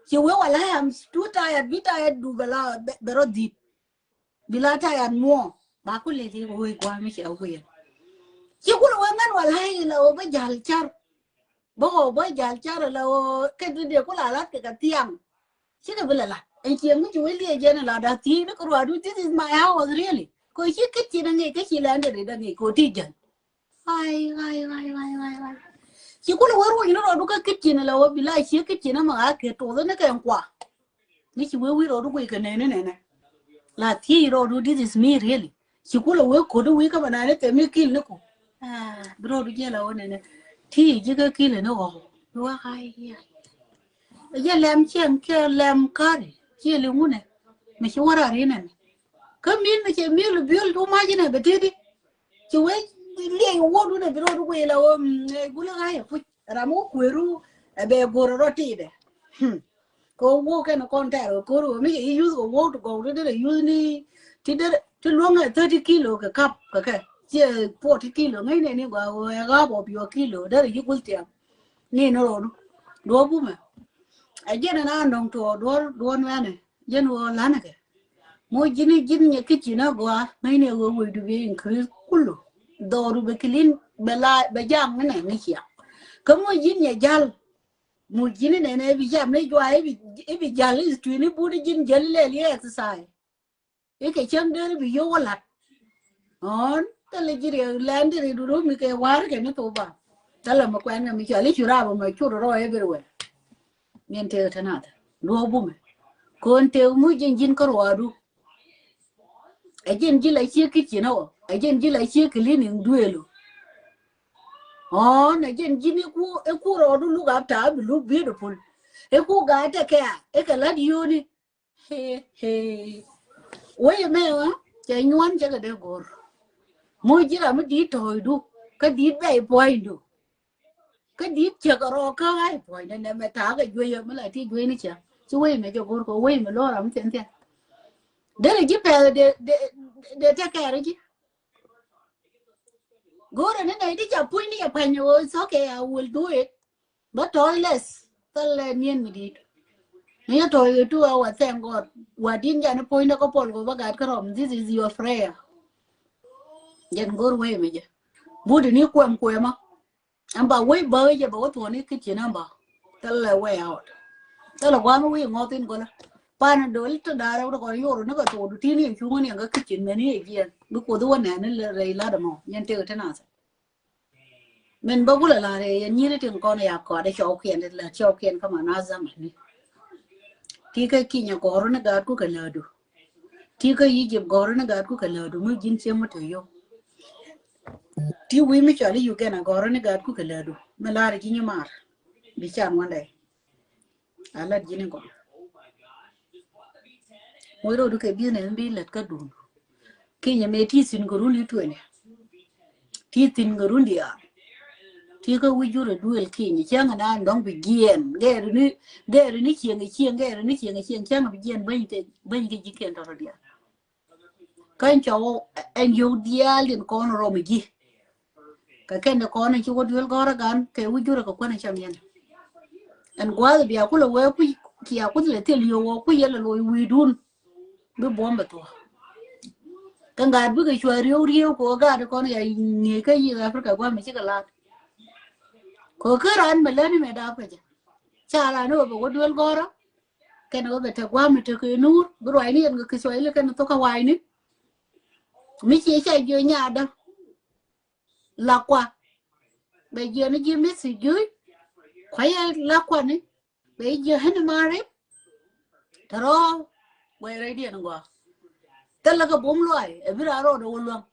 Ci wee wala am too tired bi tired du bɛ la bɛ rɔ dhi̱i̱t. Bi la ta̱a̱ yan muɔ̱ɔ̱ŋ ba ku lɛli kɛ wee gua̱a̱m mi cɛ wee. Ci kulɛ wee ŋän wal ha̱y la wee bä ja̱l car. Bä wee bä ja̱l car la wee kɛ dee dee ku la lat kɛ kɛ thiaŋ. Cikɛ bi lɛ lat ɛn ciɛ mi ci wee liɛ jɛn la da̱ thiec ni kɛ ruaadu this is my house really. Kɛ ci kit ci na ŋic kä ci lɛn dee dee da̱ ŋic kɛ ti jäl. Ay ay ay ay ay ay. Ci kulɛ wee ruɔ̱c ni rɔɔdu kä kitchen la wee bi la cie kitchen ama a kɛ tuɔth ni kɛ kua. Mi ci wee wi̱i̱ rɔɔdu guic kɛ nɛni nɛnɛ. La thiec rɔɔdu this is me really. Ci kulɛ wee ko̱du wi̱i̱ kä ma nani thɛm mi kil ni ku. Bi rɔɔdu jiɛ la wee nɛnɛ. Ti ji̱ kä kil ni ɣɔk. Bi wee ay ay. Jɛ lɛm cieŋ kiɛ lɛm kari ciɛ li ŋunɛ. Mi ci wä rar inɛ mi kä min mi cɛ mi lu biöl tu mac inɛ bɛ teti. Ci wee liɛc wä wodun ɛ bi rɔɔdu guic la wä gulɛ ɣa̱c ɛ puc ram wä kueru. Ɛ bɛ go̱r rɔ ti dɛ. Hmm. Kɛ wok kɛn kɔn tɛr kɛ ko̱r wä mi kɛ yuth kɛ wok ti gɔw ti derɛ yuth ni ti derɛ ti luäŋ ɛ thirty kilo kɛ kap kɛ kɛ. Ciɛ forty kilo ŋäcnɛ ni gɔaa wä ɛ ɣap ɔ piɔ kilo derɛ yi gul tiam. Ni ni rɔɔdu. Duɔ bumɛ. Ɛ jɛn ɛn a nɔŋ tuɔ duɔr duɔr nuɛnɛ. Jɛn wä lanɛ kɛ. Mo ji̱n ji̱n nyɛ kitchen a gɔaa ŋäcnɛ wä wecdu bi increase kulu. Dhɔru bɛ clean bɛ la bɛ jam ŋäcnɛ ŋäc ciam. Kä mo ji̱n nyɛ jal. Muc ji̱n inɛnɛ i̱ bi jam ni jua i̱ bi jal i̱ tui̱n i̱ but i̱ ji̱n jäl ilɛl i̱ exercise. I̱ kɛ cäŋ der i̱ bi yio̱w wä la̱t. Ɣɔ̱n thilɛ ji̱ riɛk lɛn di ri dut wä mi kɛ wa̱r kɛ ni thok ba. Thilɛ mi kuɛn kɛ mi cɔal i̱ cu rap ɛmɛ cut rɔ everywhere. Min tëë tɛn athɛ luɔ̱k bumɛ. Ko̱n tëë muc ji̱n ji̱n kä ruaadu. Ɛ ji̱n ji̱ la ciek kitchen ɔ ɛ ji̱n ji̱ la ciek cleaning duëël ɔ. Ɣɔ̱n ɛ ji̱n ji̱n i̱ ku i̱ ku rɔɔdu look after i̱ bi look beautiful. I̱ ku gaa tɛ kɛ a i̱ kɛ la̱t yio̱o̱ni. He he. Wec ɛmɛ ɣä cɛ nyuan cɛ kɛ dee go̱r. Muc ji̱ ram mi di̱i̱t tɔ̱ɔ̱cdu kä di̱i̱t bɛy puɔ̱nydu. Kä di̱i̱t cɛ kɛ rɔɔk kä ɣa̱c puɔ̱ny nɛ nɛ mɛ ta̱a̱ kɛ juey ɛmɛ la ti juey ni cɛ ci wec ɛmɛ cɛ go̱r kɛ wec ɛmɛ lo̱r ram mi thiɛn thiɛn. Derɛ ji̱ pɛth de de de tɛ kɛɛr ji̱. Go̱rɛ ni nɛ ti ca puny ni cɛ pa̱ny ɣöö it's okay, I will do it. Bä tɔ̱ less thilɛ niɛn mi di̱i̱t. Ni yɛ tɔ̱ yɛ two hour, thank God. Wa di̱n jani puɔ̱nydɛ kä pɔl kɛ bä gat kä rɔm, this is your prayer. Jɛn go̱r wee mi jɛ but ni kuɛm kuɛmä. Ɛn ba wee bä jɛ bɛ wä thuɔ̱ni kitchen ɛn ba thilɛ way out. Thilɛ gua̱a̱m wee ŋɔth in gɔlä. Pan dol ti da̱rɛ wä ti kɔn yor ni kɛ thok du ti ni cuŋä ni ɛn kä kitchen mɛn ni ɛ jiɛn bi kuoth wä nɛn ni rɛy lat ɛmɔ nyɛn tëk ti nath. Min bä gulɛ la̱r yɛ nyiri tin kɔn ya kɔat cɔwkiɛn ti la cɔwkiɛn kä ma na zamani. Ti kä Kinyɛ gɔ̱rä ni gaatku kɛ lädu. Ti kä Egypt gɔ̱rä ni gaatku kɛ lädu mi ji̱n cieŋ mi te yom. Ti wi̱i̱ mi cɔal i̱ Uganda gɔ̱rä ni gaatku kɛ lädu mi la̱r ji̱ nyi mar. Bi can wandɛ. A lat ji̱n in gɔ̱r. Moc rɔɔdu kɛ business mi bi lät kä duun. Kinyɛ mëë ti thi̱n kɛ run i̱ twenty. Ti thi̱n kɛ run diaal. Ti kä wi̱c jurɛ duël Kinyɛ cäŋ ɛn an dɔ̱ŋ bi jiɛɛn gɛɛri ni gɛɛri ni cieŋ ɛ cieŋ gɛɛri ni cieŋ ɛ cieŋ cäŋ bi jiɛɛn bäny kɛ bäny kɛ ji̱ kiɛn tɔ̱tɔ̱ diaal. Kä ɛn cɔw ɛn yio̱w diaal in kɔn rɔm ji̱. Kɛ kɛn in kɔn in ci wä duel gɔ̱rä gan kɛ wi̱c jurɛ kɛ kuän in cam yɛn. Ɛn gua̱a̱th bia kulɛ wee kui̱ cia kuth lɛ thil yio̱w wä kui̱ yɛl lɛ loc wi̱i̱dun. Bi buɔ̱m bɛ thuɔ̱k. Kɛ ŋa̱a̱t bikɛ cua riew riew kɛ wä gaat in kɔn ya ŋi̱i̱c kä yi̱th Africa gua̱a̱th mi cikɛ la̱t. Kɛ wä kä raan mɛ lät ni mɛ daap kɛ jɛ. Ca raan ni wä bɛ wä duel gɔ̱rä. Kɛn wä bɛ te gua̱a̱m mi tekɛ nuur bi ruacni yɛn kɛ Kiswahili kɛn thok kä wa̱a̱cni. Mi ci ca jiö nyadä. Lakua bɛ jiö ni ji̱ mi thi juy. Kuayɛ lakua ni bɛ jiö heni mari. Tɛ rɔ guay rɛy diɛn gua. Thilɛ kɛ bum luay ɛ bi raan rɔɔdɛ wä luäŋ.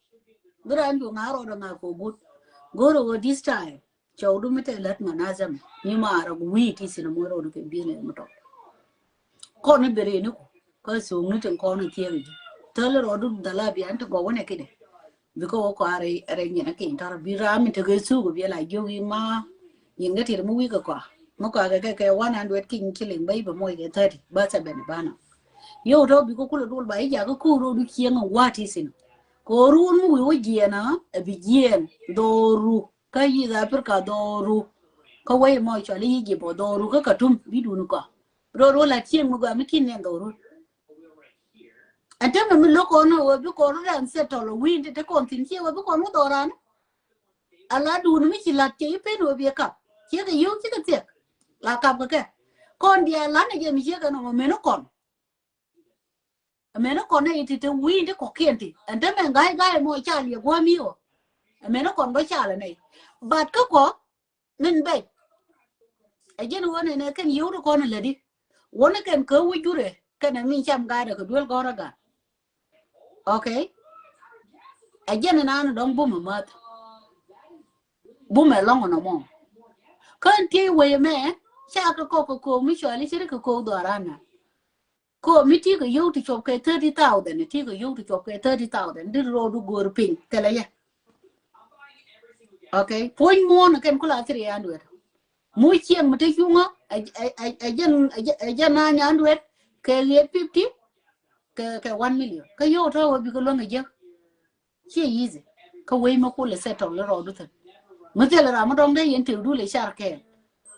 Bi raan juɔŋ a rɔɔdɛ ŋa̱ kɛ wä gut. Go̱rɛ wä this time. Cɔwdu mi te lät ma nazam ni maarä wi̱i̱ ti thin a muɔ̱c rɔɔdu kɛ business mi tɔk. Kɔn ni beri ni ku kä thuŋni tin kɔn ni thiek ji̱ thäl rɔɔdu dhala bian ti gɔwä nɛ kidɛ. Bikɛ wä kɔarɛ rɛ nyinɛ kiny tɔrɔ bi ram mi tekɛ thuk bi la jiök i̱ ma nyin kɛ tit mi wi̱i̱ kɛ kɔa mi kɔa kɛ kɛ kɛ one hundred kiny ciling bä i̱ bɛ muɔc kɛ thirty bä seventy banɔ. Yio̱w tɔ bikɛ kulɛ dul ba i̱ jakä ko̱r rɔɔdu cieŋ in wa̱a̱ ti thin. Ko̱r run mi wi̱i̱ wä jiɛn a ɛ bi jiɛn dhoru. Kä yi̱th Africa dhɔru. Kä wec mɔ cɔl i̱ Egypt ɔ dhɔru kä Khartoum bi dun kɔ. Ror wä la cieŋ mi gɔaa mi kin nɛn dhɔru. Ɛn täämɛ mi lo̱k kɔn wä bi kɔn rɔ rɛn settle wi̱i̱n ti te kɔn thi̱n cie wä bi kɔn wä dhɔran. Ala dun mi ci lat cie i̱ pen wä bi kap cie kɛ yio̱w ci kɛ thiek. La kap kɛ kɛ kɔn diaal lan ɛ jɛ mi cie kɛ nɔmɔ men kɔn. Ɛmɛn kɔn nɛ iti te wi̱i̱ ti kɔ̱kiɛn ti ɛn te mɛn ga̱y ga̱y mɔ cal yɛ gua̱a̱m i̱ ɔ. Ɛmɛn kɔn bä cal ɛnɛ but kä kɔ min bɛc. Ɛ jɛn wä nɛnɛ kɛn yio̱w ti kɔn lädi wä ni kɛn kä wi̱c jurɛ kɛn ɛ min cam ga̱a̱dɛ kɛ duel gɔ̱rä ga̱a̱. Okay. Ɛ jɛn ɛn an dɔ̱ŋ bumɛ mäth. Bumɛ lɔŋ ɛnɔ mɔ. Kään tiey wee mɛ ca kɛ kɔk kɛ ko̱o̱k mi cuali ci ri kɛ ko̱o̱k dhɔran na. Ko mi ti kɛ yio̱w ti cuɔp kɛ thirty thousand ti kɛ yio̱w ti cuɔp kɛ thirty thousand di ro̱o̱du go̱o̱r piny thilɛ yɛ. Okay puɔ̱ny muɔ̱ɔ̱n kɛn kula three hundred. Mu cieŋ mi te cuŋä ɛ jɛn ɛ jɛn na nyan duet kɛ ɣet fifty kɛ kɛ one million kä yio̱w tɔ̱ wä bikɛ luäŋ ɛ jiäk. Ciɛ easy. Kä wec mi kulɛ settle rɔɔdu thin. Mi thilɛ ram mi dɔŋ dee yɛn tëëdu lɛ car kɛɛl.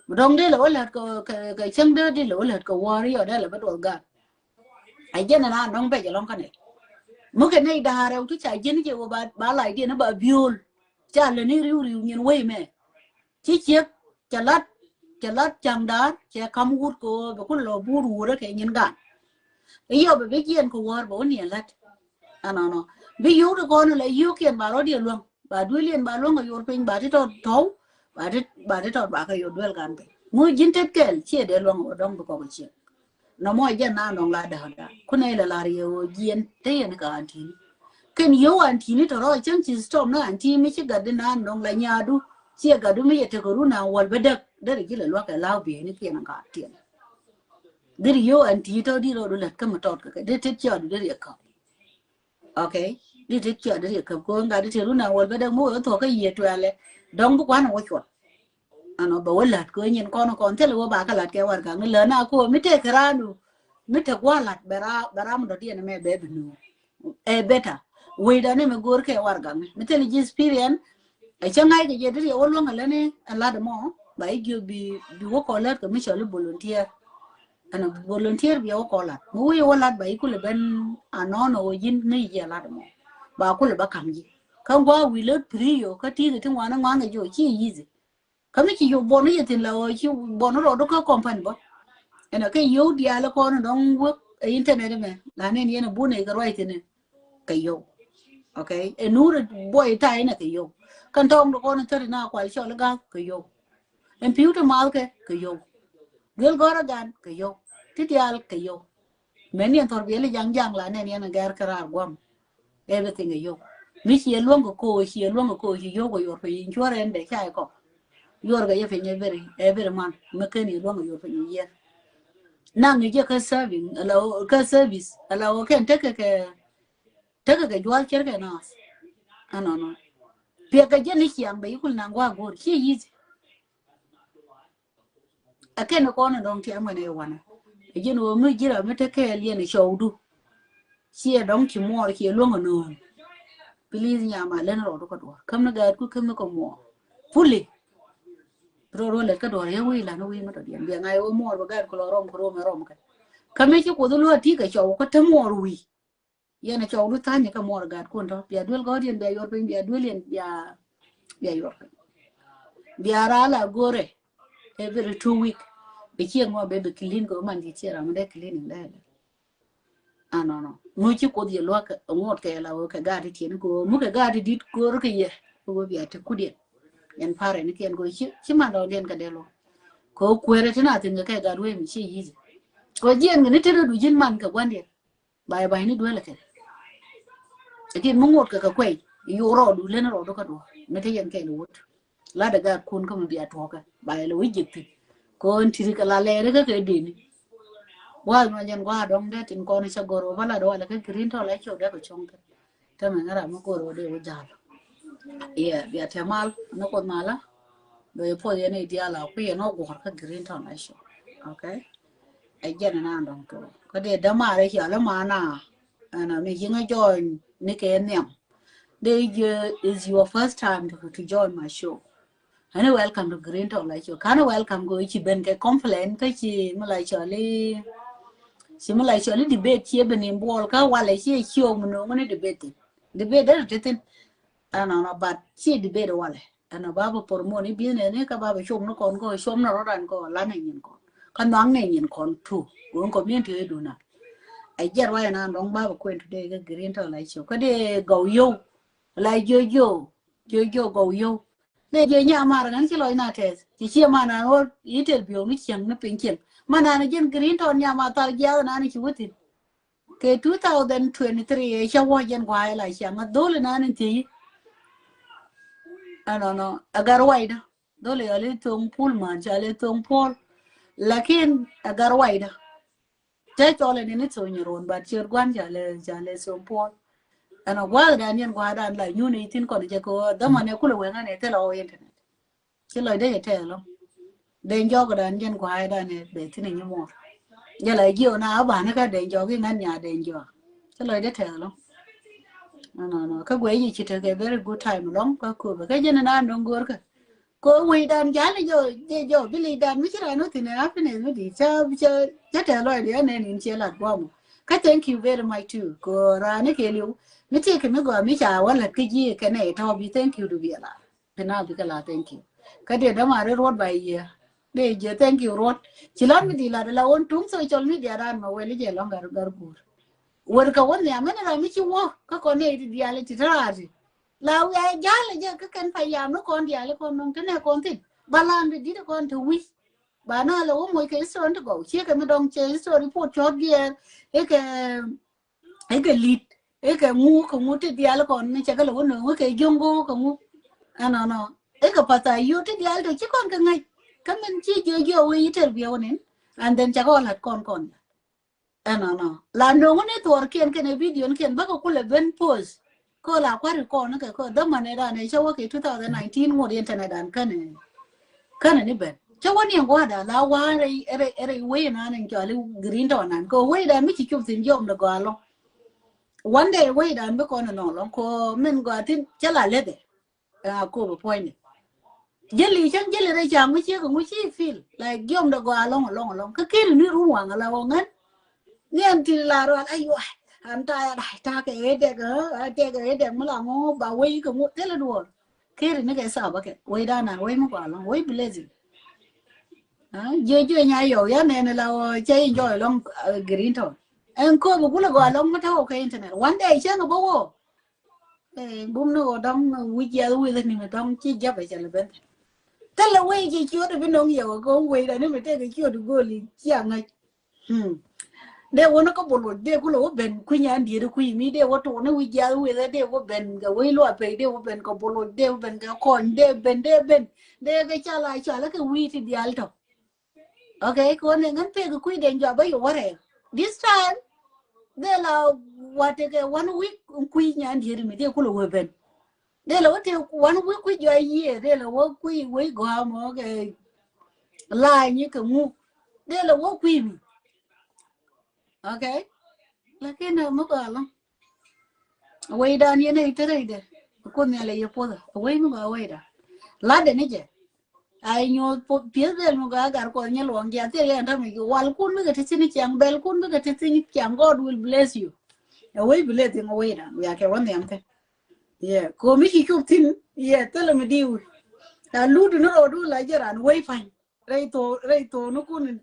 Mi dɔŋ dee lɛ wä lät kɛ kɛ cäŋ dee di lɛ wä lät kɛ wäär yɔ dee lɛ bä duɔth gaat. A jɛn ɛn an dɔŋ bɛc ɛlɔŋ kä nɛy. Mi kɛ nɛy da̱a̱r rɛw ti ca jiɛn jɛ wä ba ba lac diɛn ba biöl. Ca lɛ ni riw riw nyin wec mɛ. Ci ciek cɛ lat cɛ lat ca̱ŋ da̱a̱r cɛ ka̱m wut kɛ ɣöö bɛ kulɛ lɔ buur wurä kɛ nyin gan. Iyɔ bɛ bi jiɛn kɛ wäär bɛ wä niɛn lät. Ɛnɔnɔ bi yio̱w ti kɔn lɛ yio̱w kiɛn ba rɔ̱diɛn luäŋ ba duëliɛn ba luäŋ kɛ yor piny ba ti tɔt tɔ̱w ba ti ba ti tɔt ba kɛ yor duel gan piny. Ŋu ji̱n tet kɛl ciɛ dee luäŋ wä dɔ̱ŋ bi kɔk ciɛn. Nɔmɔ jɛn na nɔŋ la däkda kunɛ ilɛ lar yɛ wä jiɛn te yɛn kɛ antini. Kɛn yio̱w antini tɔrɔ cäŋ ci stop na anti mi ci gat di na nɔŋ la nyadu ciɛ gat di mi yɛ tekɛ run an wal bä däk derɛ ji̱ lɛ luak kɛ law bieni kiɛn ka tiɛn. Diri yio̱w anti tɔ di rɔdu lät kä mi tɔt kɛ kɛ di tet ciɔdu diri yɛ kap. Okay. Di ti ciɔt di riɛk käp ko̱o̱ŋ gat di ti run a wäl bä däk mi wee thuɔ̱k kä yiëë tuɛlɛ. Dɔ̱ŋ bi kuan wä cuɔt. Ɛnɔ bɛ wä la̱t kɛ nyin kɔn kɔn thilɛ wä ba kä la̱t kɛ warɛgak ni lät na ko̱o̱ŋ mi tëë kɛ raandu. Mi te gua̱a̱ la̱t bɛ ram bɛ ram dɔ̱diɛn mɛ bɛ bi nuur. Ɛ better. Wecdan ni mi go̱o̱r kɛ warɛgak ni mi thilɛ ji̱ experience. Ɛ cä ŋa̱c kɛ jɛ di riɛk wä luäŋ ɛ läni ɛ la̱t ɛmɔ ba i̱ jiök bi bi wä kɔn lät kɛ mi cɔl i̱ volunteer. Ɛn a volunteer bia wä kɔ lat mi wi̱i̱ wä lat ba i̱ kulɛ ben. Anɔnɔ wä yin ni yɛ lat mɔ ba kulɛ ba kam yi. Kä gua wi̱i̱ lät piri yo kä ti̱i̱ ti ŋuan ŋuan kɛ jo ci yithi. Kä mi ci yo bɔn yɛ thin la wä ci bɔn rɔɔdu kä company bä. Ɛn a kɛ yo̱w diaal kɔn dɔŋ wek ɛ internet mɛ la nen yɛn a bun ɛ kɛ ruac thin ɛ kɛ yo̱w. Okay. Ɛ nuur buɔy tay nɛ kɛ yo̱w. Kɛn tɔŋ dɔ kɔn thäri na kual cɔl i̱ ga̱th kɛ yo̱w. Ɛn pi̱w ti math kɛ kɛ yo̱w. Duel gɔ̱rä gan kɛ yo̱w. Ti diaal kɛ yo̱w. Mɛn yɛn thɔr biɛli jaŋ jaŋ la nɛn yɛn gɛr kɛ raar guam. Everything kɛ yo̱w. Mi ciɛ luäŋ kɛ ko̱o̱ ciɛ luäŋ kɛ ko̱o̱ ci yo̱w kɛ yor piny insurance dɛ ca ikɔ. Yor kɛ yɛ piny every every month mi ken i̱ luäŋ kɛ yor piny i̱ yiɛr. Naŋ i̱ jɛ kä saving ala kä service ala wä kɛn tekɛ kɛ tekɛ kɛ jual cɛr kɛ nath. Ɛnɔnɔ piɛkɛ jɛ ni ciaŋ bɛ ikul naŋ gua̱a̱ go̱o̱r ci yithi. Ɛ kɛn kɔn ɛ dɔŋ tiɛm kɛn ɛ wanɛ. Ɛ ji̱n ɣöö mi ji̱n ram mi te kɛɛl yɛn ɛ cɔwdu. Ciɛ dɔŋ ci muɔɔr ciɛ luäŋ ɛ nööŋ. Please nyama lɛn rɔɔdu kä duɔ̱ɔ̱r käm ni gaatku käm ni kɛ muɔɔr. Fully. Rɔɔdu lɛt kä duɔ̱ɔ̱r yɛ wi̱i̱ lan wi̱i̱ mi tɔ diɛn biɛ ŋa̱c ɣöö muɔɔr bɛ gaatku lɔ rɔm kɛ rɔm ɛ rɔm kɛ. Kä mi ci kuoth luɔ̱ɔ̱ ti kɛ cɔw kä te muɔɔr wi̱i̱. Yɛn a cɔwdu tha̱a̱ny kä muɔr gaatkun tɔ bia duel gɔ̱r yɛn bia yuɔr piny bia duel yɛn bia bia yuɔr piny. Bia raa la go̱rɛ. Every two week. Bi ciɛ ŋuɔ bɛ bi clean kɛ man ci ciɛ ram dɛ cleaning dɛ. Anɔnɔ mu ci kuoth yɛ luak ŋuɔt kɛ la wä kɛ gaat ti tiɛn kɛ wä mu kɛ gaat ti dit go̱r kɛ yɛ. Kɛ wä bia ti kut yɛn. Yɛn parɛ ni kiɛn kɛ wä ci man dɔɔn diɛn kɛ dɛ luak. Kɛ wä kuɛrɛ ti na thin kɛ kɛ gaat wee mi ci yithi. Kɛ wä jiɛn kɛ ni ti rɛ du ji̱n man kɛ gua̱n diɛn. Bay bay ni duel kɛ. Lakin mi ŋot kɛ kɛ kuɛy. Iyu rɔɔdu len rɔɔdu kä duɔ̱ɔ̱r mi te yɛn kɛn wut. Lat ɛ gaatkun kä mi bia tuɔɔkɛ bay lɛ wi̱c ji̱k thi̱n. Kɔn ti̱ri kɛ la lɛɛri kä kɛ deni. Gua̱a̱th ma jɛn gua̱a̱ dɔŋ dee tin kɔn cɛ gɔr wä ba lat wä lɛ kä green tɔ la cok dee kɛ cɔŋ kɛ. Tɛmɛ ŋära mi gɔr wä dee wä jal. Iya bia tɛ mal ni kuoth mala. Bɛ puɔth yɛn i̱ diaal a kui̱ yɛn wä guɔr kä green tɔ la cok. Okay. Ɛ jɛn ɛn an dɔ̱ŋ tuɔɔk kä dee dämaar ɛ cial ɛmana. Ɛn a mi jiŋ ɛ join ni kɛ nhiam. Dee jɛ is your first time to, to join my show. Ɛn ɛ welcome to Green Talk la show. Kan ɛ welcome kɛ ci ben kɛ complain kä ci mi la cɔli ci mi la cɔli debate ci ɛ ben in buɔl kä walɛ ci ɛ ci ɛ mi no̱o̱ŋ ni debate thin. Debate dee ti thin. Ɛn ɔnɔ but ci ɛ debate walɛ. Ɛn ɔ ba bɛ promote ni business ni kä ba bɛ com ni kɔn kɔ com ni rɔdan kɔ la ni nyin kɔn kä nuaŋ ni nyin kɔn tu. Gun community ɛ duna. Ɛ jɛr wa ɛn an dɔŋ ba bɛ kuen today kä Green Talk la show kä dee gɔw yow. La jojo jojo gɔw yow. Dee jɛ nya mar ŋan ci lɔc na tɛth ci ci man an wä itel biok ni cieŋ ni piny cieŋ. Man an jɛn Green Talk nya ma thal jiath an ci wä thin. Kɛ two thousand twenty-three ɛ cä wä jɛn guay la ciaŋ a dhol nan in thiyi. Ɛnɔnɔ ɛ gar wayda dhol yɔli thoŋ pul man cɔli thoŋ pol. Lakin ɛ gar wayda. Cɛ cɔl ɛn ni thoŋ nyɛ ruɔn bat ciöt guan cɔli cɔli thoŋ pol. Ɛnɔ guath dan yɛn guath dan la nyun ithin kɔn jɛ kɛ wä dhamɔ nɛ kulɛ wɛŋ ɛn ɛ thilɛ wä internet. Ci lɔcdä cɛ tɛɛl ɔ. Deŋ jɔk dan jɛn kuay dan ɛ bɛ thin ɛ nyimor. Jɛ la jiɔ na a ban kä deŋ jɔk iŋan nya deŋ jɔk. Cɛ lɔc dee tɛth lɔ. No, no, no. Kä guɛ yi ci tekɛ very good time lɔŋ kä Akobo. Kä jɛn na nɔŋ go̱r kä. Ko wei dan jal jɔ, jɛ jɔ, bi li dan mi ci ran wä thin ɛ happiness mi di. Cɛ, cɛ, cɛ tɛth lɔc di anɛ nin ciɛ lat guam. Kä thank you very much too. Ko ran ni kɛ liw. Mi ti kɛ mi gɔa mi ca wä lat kä jiɛ kɛ nɛ tɔ bi thank you du bi a lat. Pina bikɛ la thank you. Kä diɛ däma ri ruɔt ba yiɛ. Diɛ jɛ thank you ruɔt. Ci lan mi di la de la won tung social media dan ma weli jɛ lɔŋ gar gar gur. Wer ka won ya mɛn ra mi ci wɔ kä kɔn ne di diali ti tarati. La wi a jale jɛ kä kɛn pa yam ni kɔn diali kɔn nɔŋ te ne kɔn thin. Ba lan di di kɔn te wi. Ba na la won moy kɛ history ti gɔw. Ci kɛ mi dɔŋ cɛ history report chɔt diɛ. Ikɛ ikɛ lit, ikɛ ŋu, kɛ ŋu ti dial kɔn ni cɛ kɛ lɛ wä nööŋ, ikɛ joŋgo kɛ ŋu. Ɛnɔnɔ. Ikɛ patha yo ti dial tɔ ci kɔn kɛ ŋäc. Kä min ci jiɔ jiɔ wee yi tɛl biɛ wä nin. And then cɛ kɛ wä lat kɔn kɔn. Ɛnɔnɔ. La nööŋ ni thuɔr kiɛn kɛn ɛ video ni kiɛn bäkɛ kulɛ ben post. Kɛ la kuari kɔn kɛ kɛ dhamani dan ɛ cɛ wä kɛ two thousand nineteen ŋot internet dan kɛn ɛ. Känɛ ni ben cä wä ni ɛn gua̱a̱da la wa̱a̱ rɛy rɛy rɛy wei nan ɛn cɔali Green Town nan kɛ wei dan mi ci cup thin jiɔm dɛ gɔaa lɔŋ. One day wei dan bi kɔn ɛnɔ lɔŋ kɔ min gɔaa thin cä la leth ɛ. Ɛ Akobo puɔ̱nyni jeli cäŋ jeli rɛy ca ŋu ciek ŋu ci feel like jiɔm dɛ gɔaa lɔŋ lɔŋ lɔŋ kä kiri ni run waŋ la wä ŋän. Ni ɛn ti la rual aywa. An ta ya dai ta kɛ ɣee dɛk ɣee dɛk mi la ŋu ba wei kɛ ŋu thilɛ duɔr. Kiri ni kɛ saba kɛ wei danan wei mi kua lɔŋ wei blessing. Jiɛ jiɛ nya yɔw ya nɛn la wä cɛ enjoy lɔŋ Green Town. Ɛn Akobo kulɛ gɔaa lɔŋ mi tɔw kɛ internet one day cɛ ŋa bä wä. Bum ni wä dɔŋ wi̱c yɛth wi̱th ni mi dɔŋ ci jabɛ cɛ lɛ ben. Thilɛ wei ci ciöt bi nɔŋ yɛ wä go̱o̱ŋ wei dani mi tekɛ ciöt goli ci a ŋäc. Hmm. Dee wä ni kä boloc dee kulɛ wä ben kui̱ nyan diet kui̱ mi dee wä tuuni wi̱c jiath wi̱th dee wä ben kɛ wei luɔ pei dee wä ben kɛ boloc dee wä ben kɛ kɔny dee ben dee ben dee kɛ cal a cal kɛ wi̱i̱ ti dial tɔ. Okay, kɛ wä ni ŋän pek kui̱ den jua bä yɛ wä rɛɛ. This time dee la wa tekɛ one week kui̱ nyan diet mi dee kulɛ wä ben. Dee la wä te wan wi̱i̱ kui̱ jɔa yiëë dee la wä kui̱ wei gɔaa mɔ kɛ la̱a̱ nyi kɛ ŋu. Dee la wä kui̱ mi. Okay. Lakin ɛ mi gɔaa lɔ wei dan yɛn ɛ ite rɛy dɛ. Kun nhial ɛ yɛ puɔth ɛ wei mi gɔaa wei dan. Lat dɛ ni jɛ. Ay nyuuth pieth bel mi gɔaa gar kuɔth nyɛ luɔŋ jiath thil yɛn tami wal kun bikɛ ti thin ciaŋ bel kun bikɛ ti thin ciaŋ. God will bless you. Ɛ wei blessing ɛ wei dan wiakɛ wä nhiam thin. Yeah, komi ci cup thin. Yeah, thilɛ mi diw. A lut ni rɔɔdu la jɛ ran wei pany. Rɛy thoo rɛy thoo ni kun.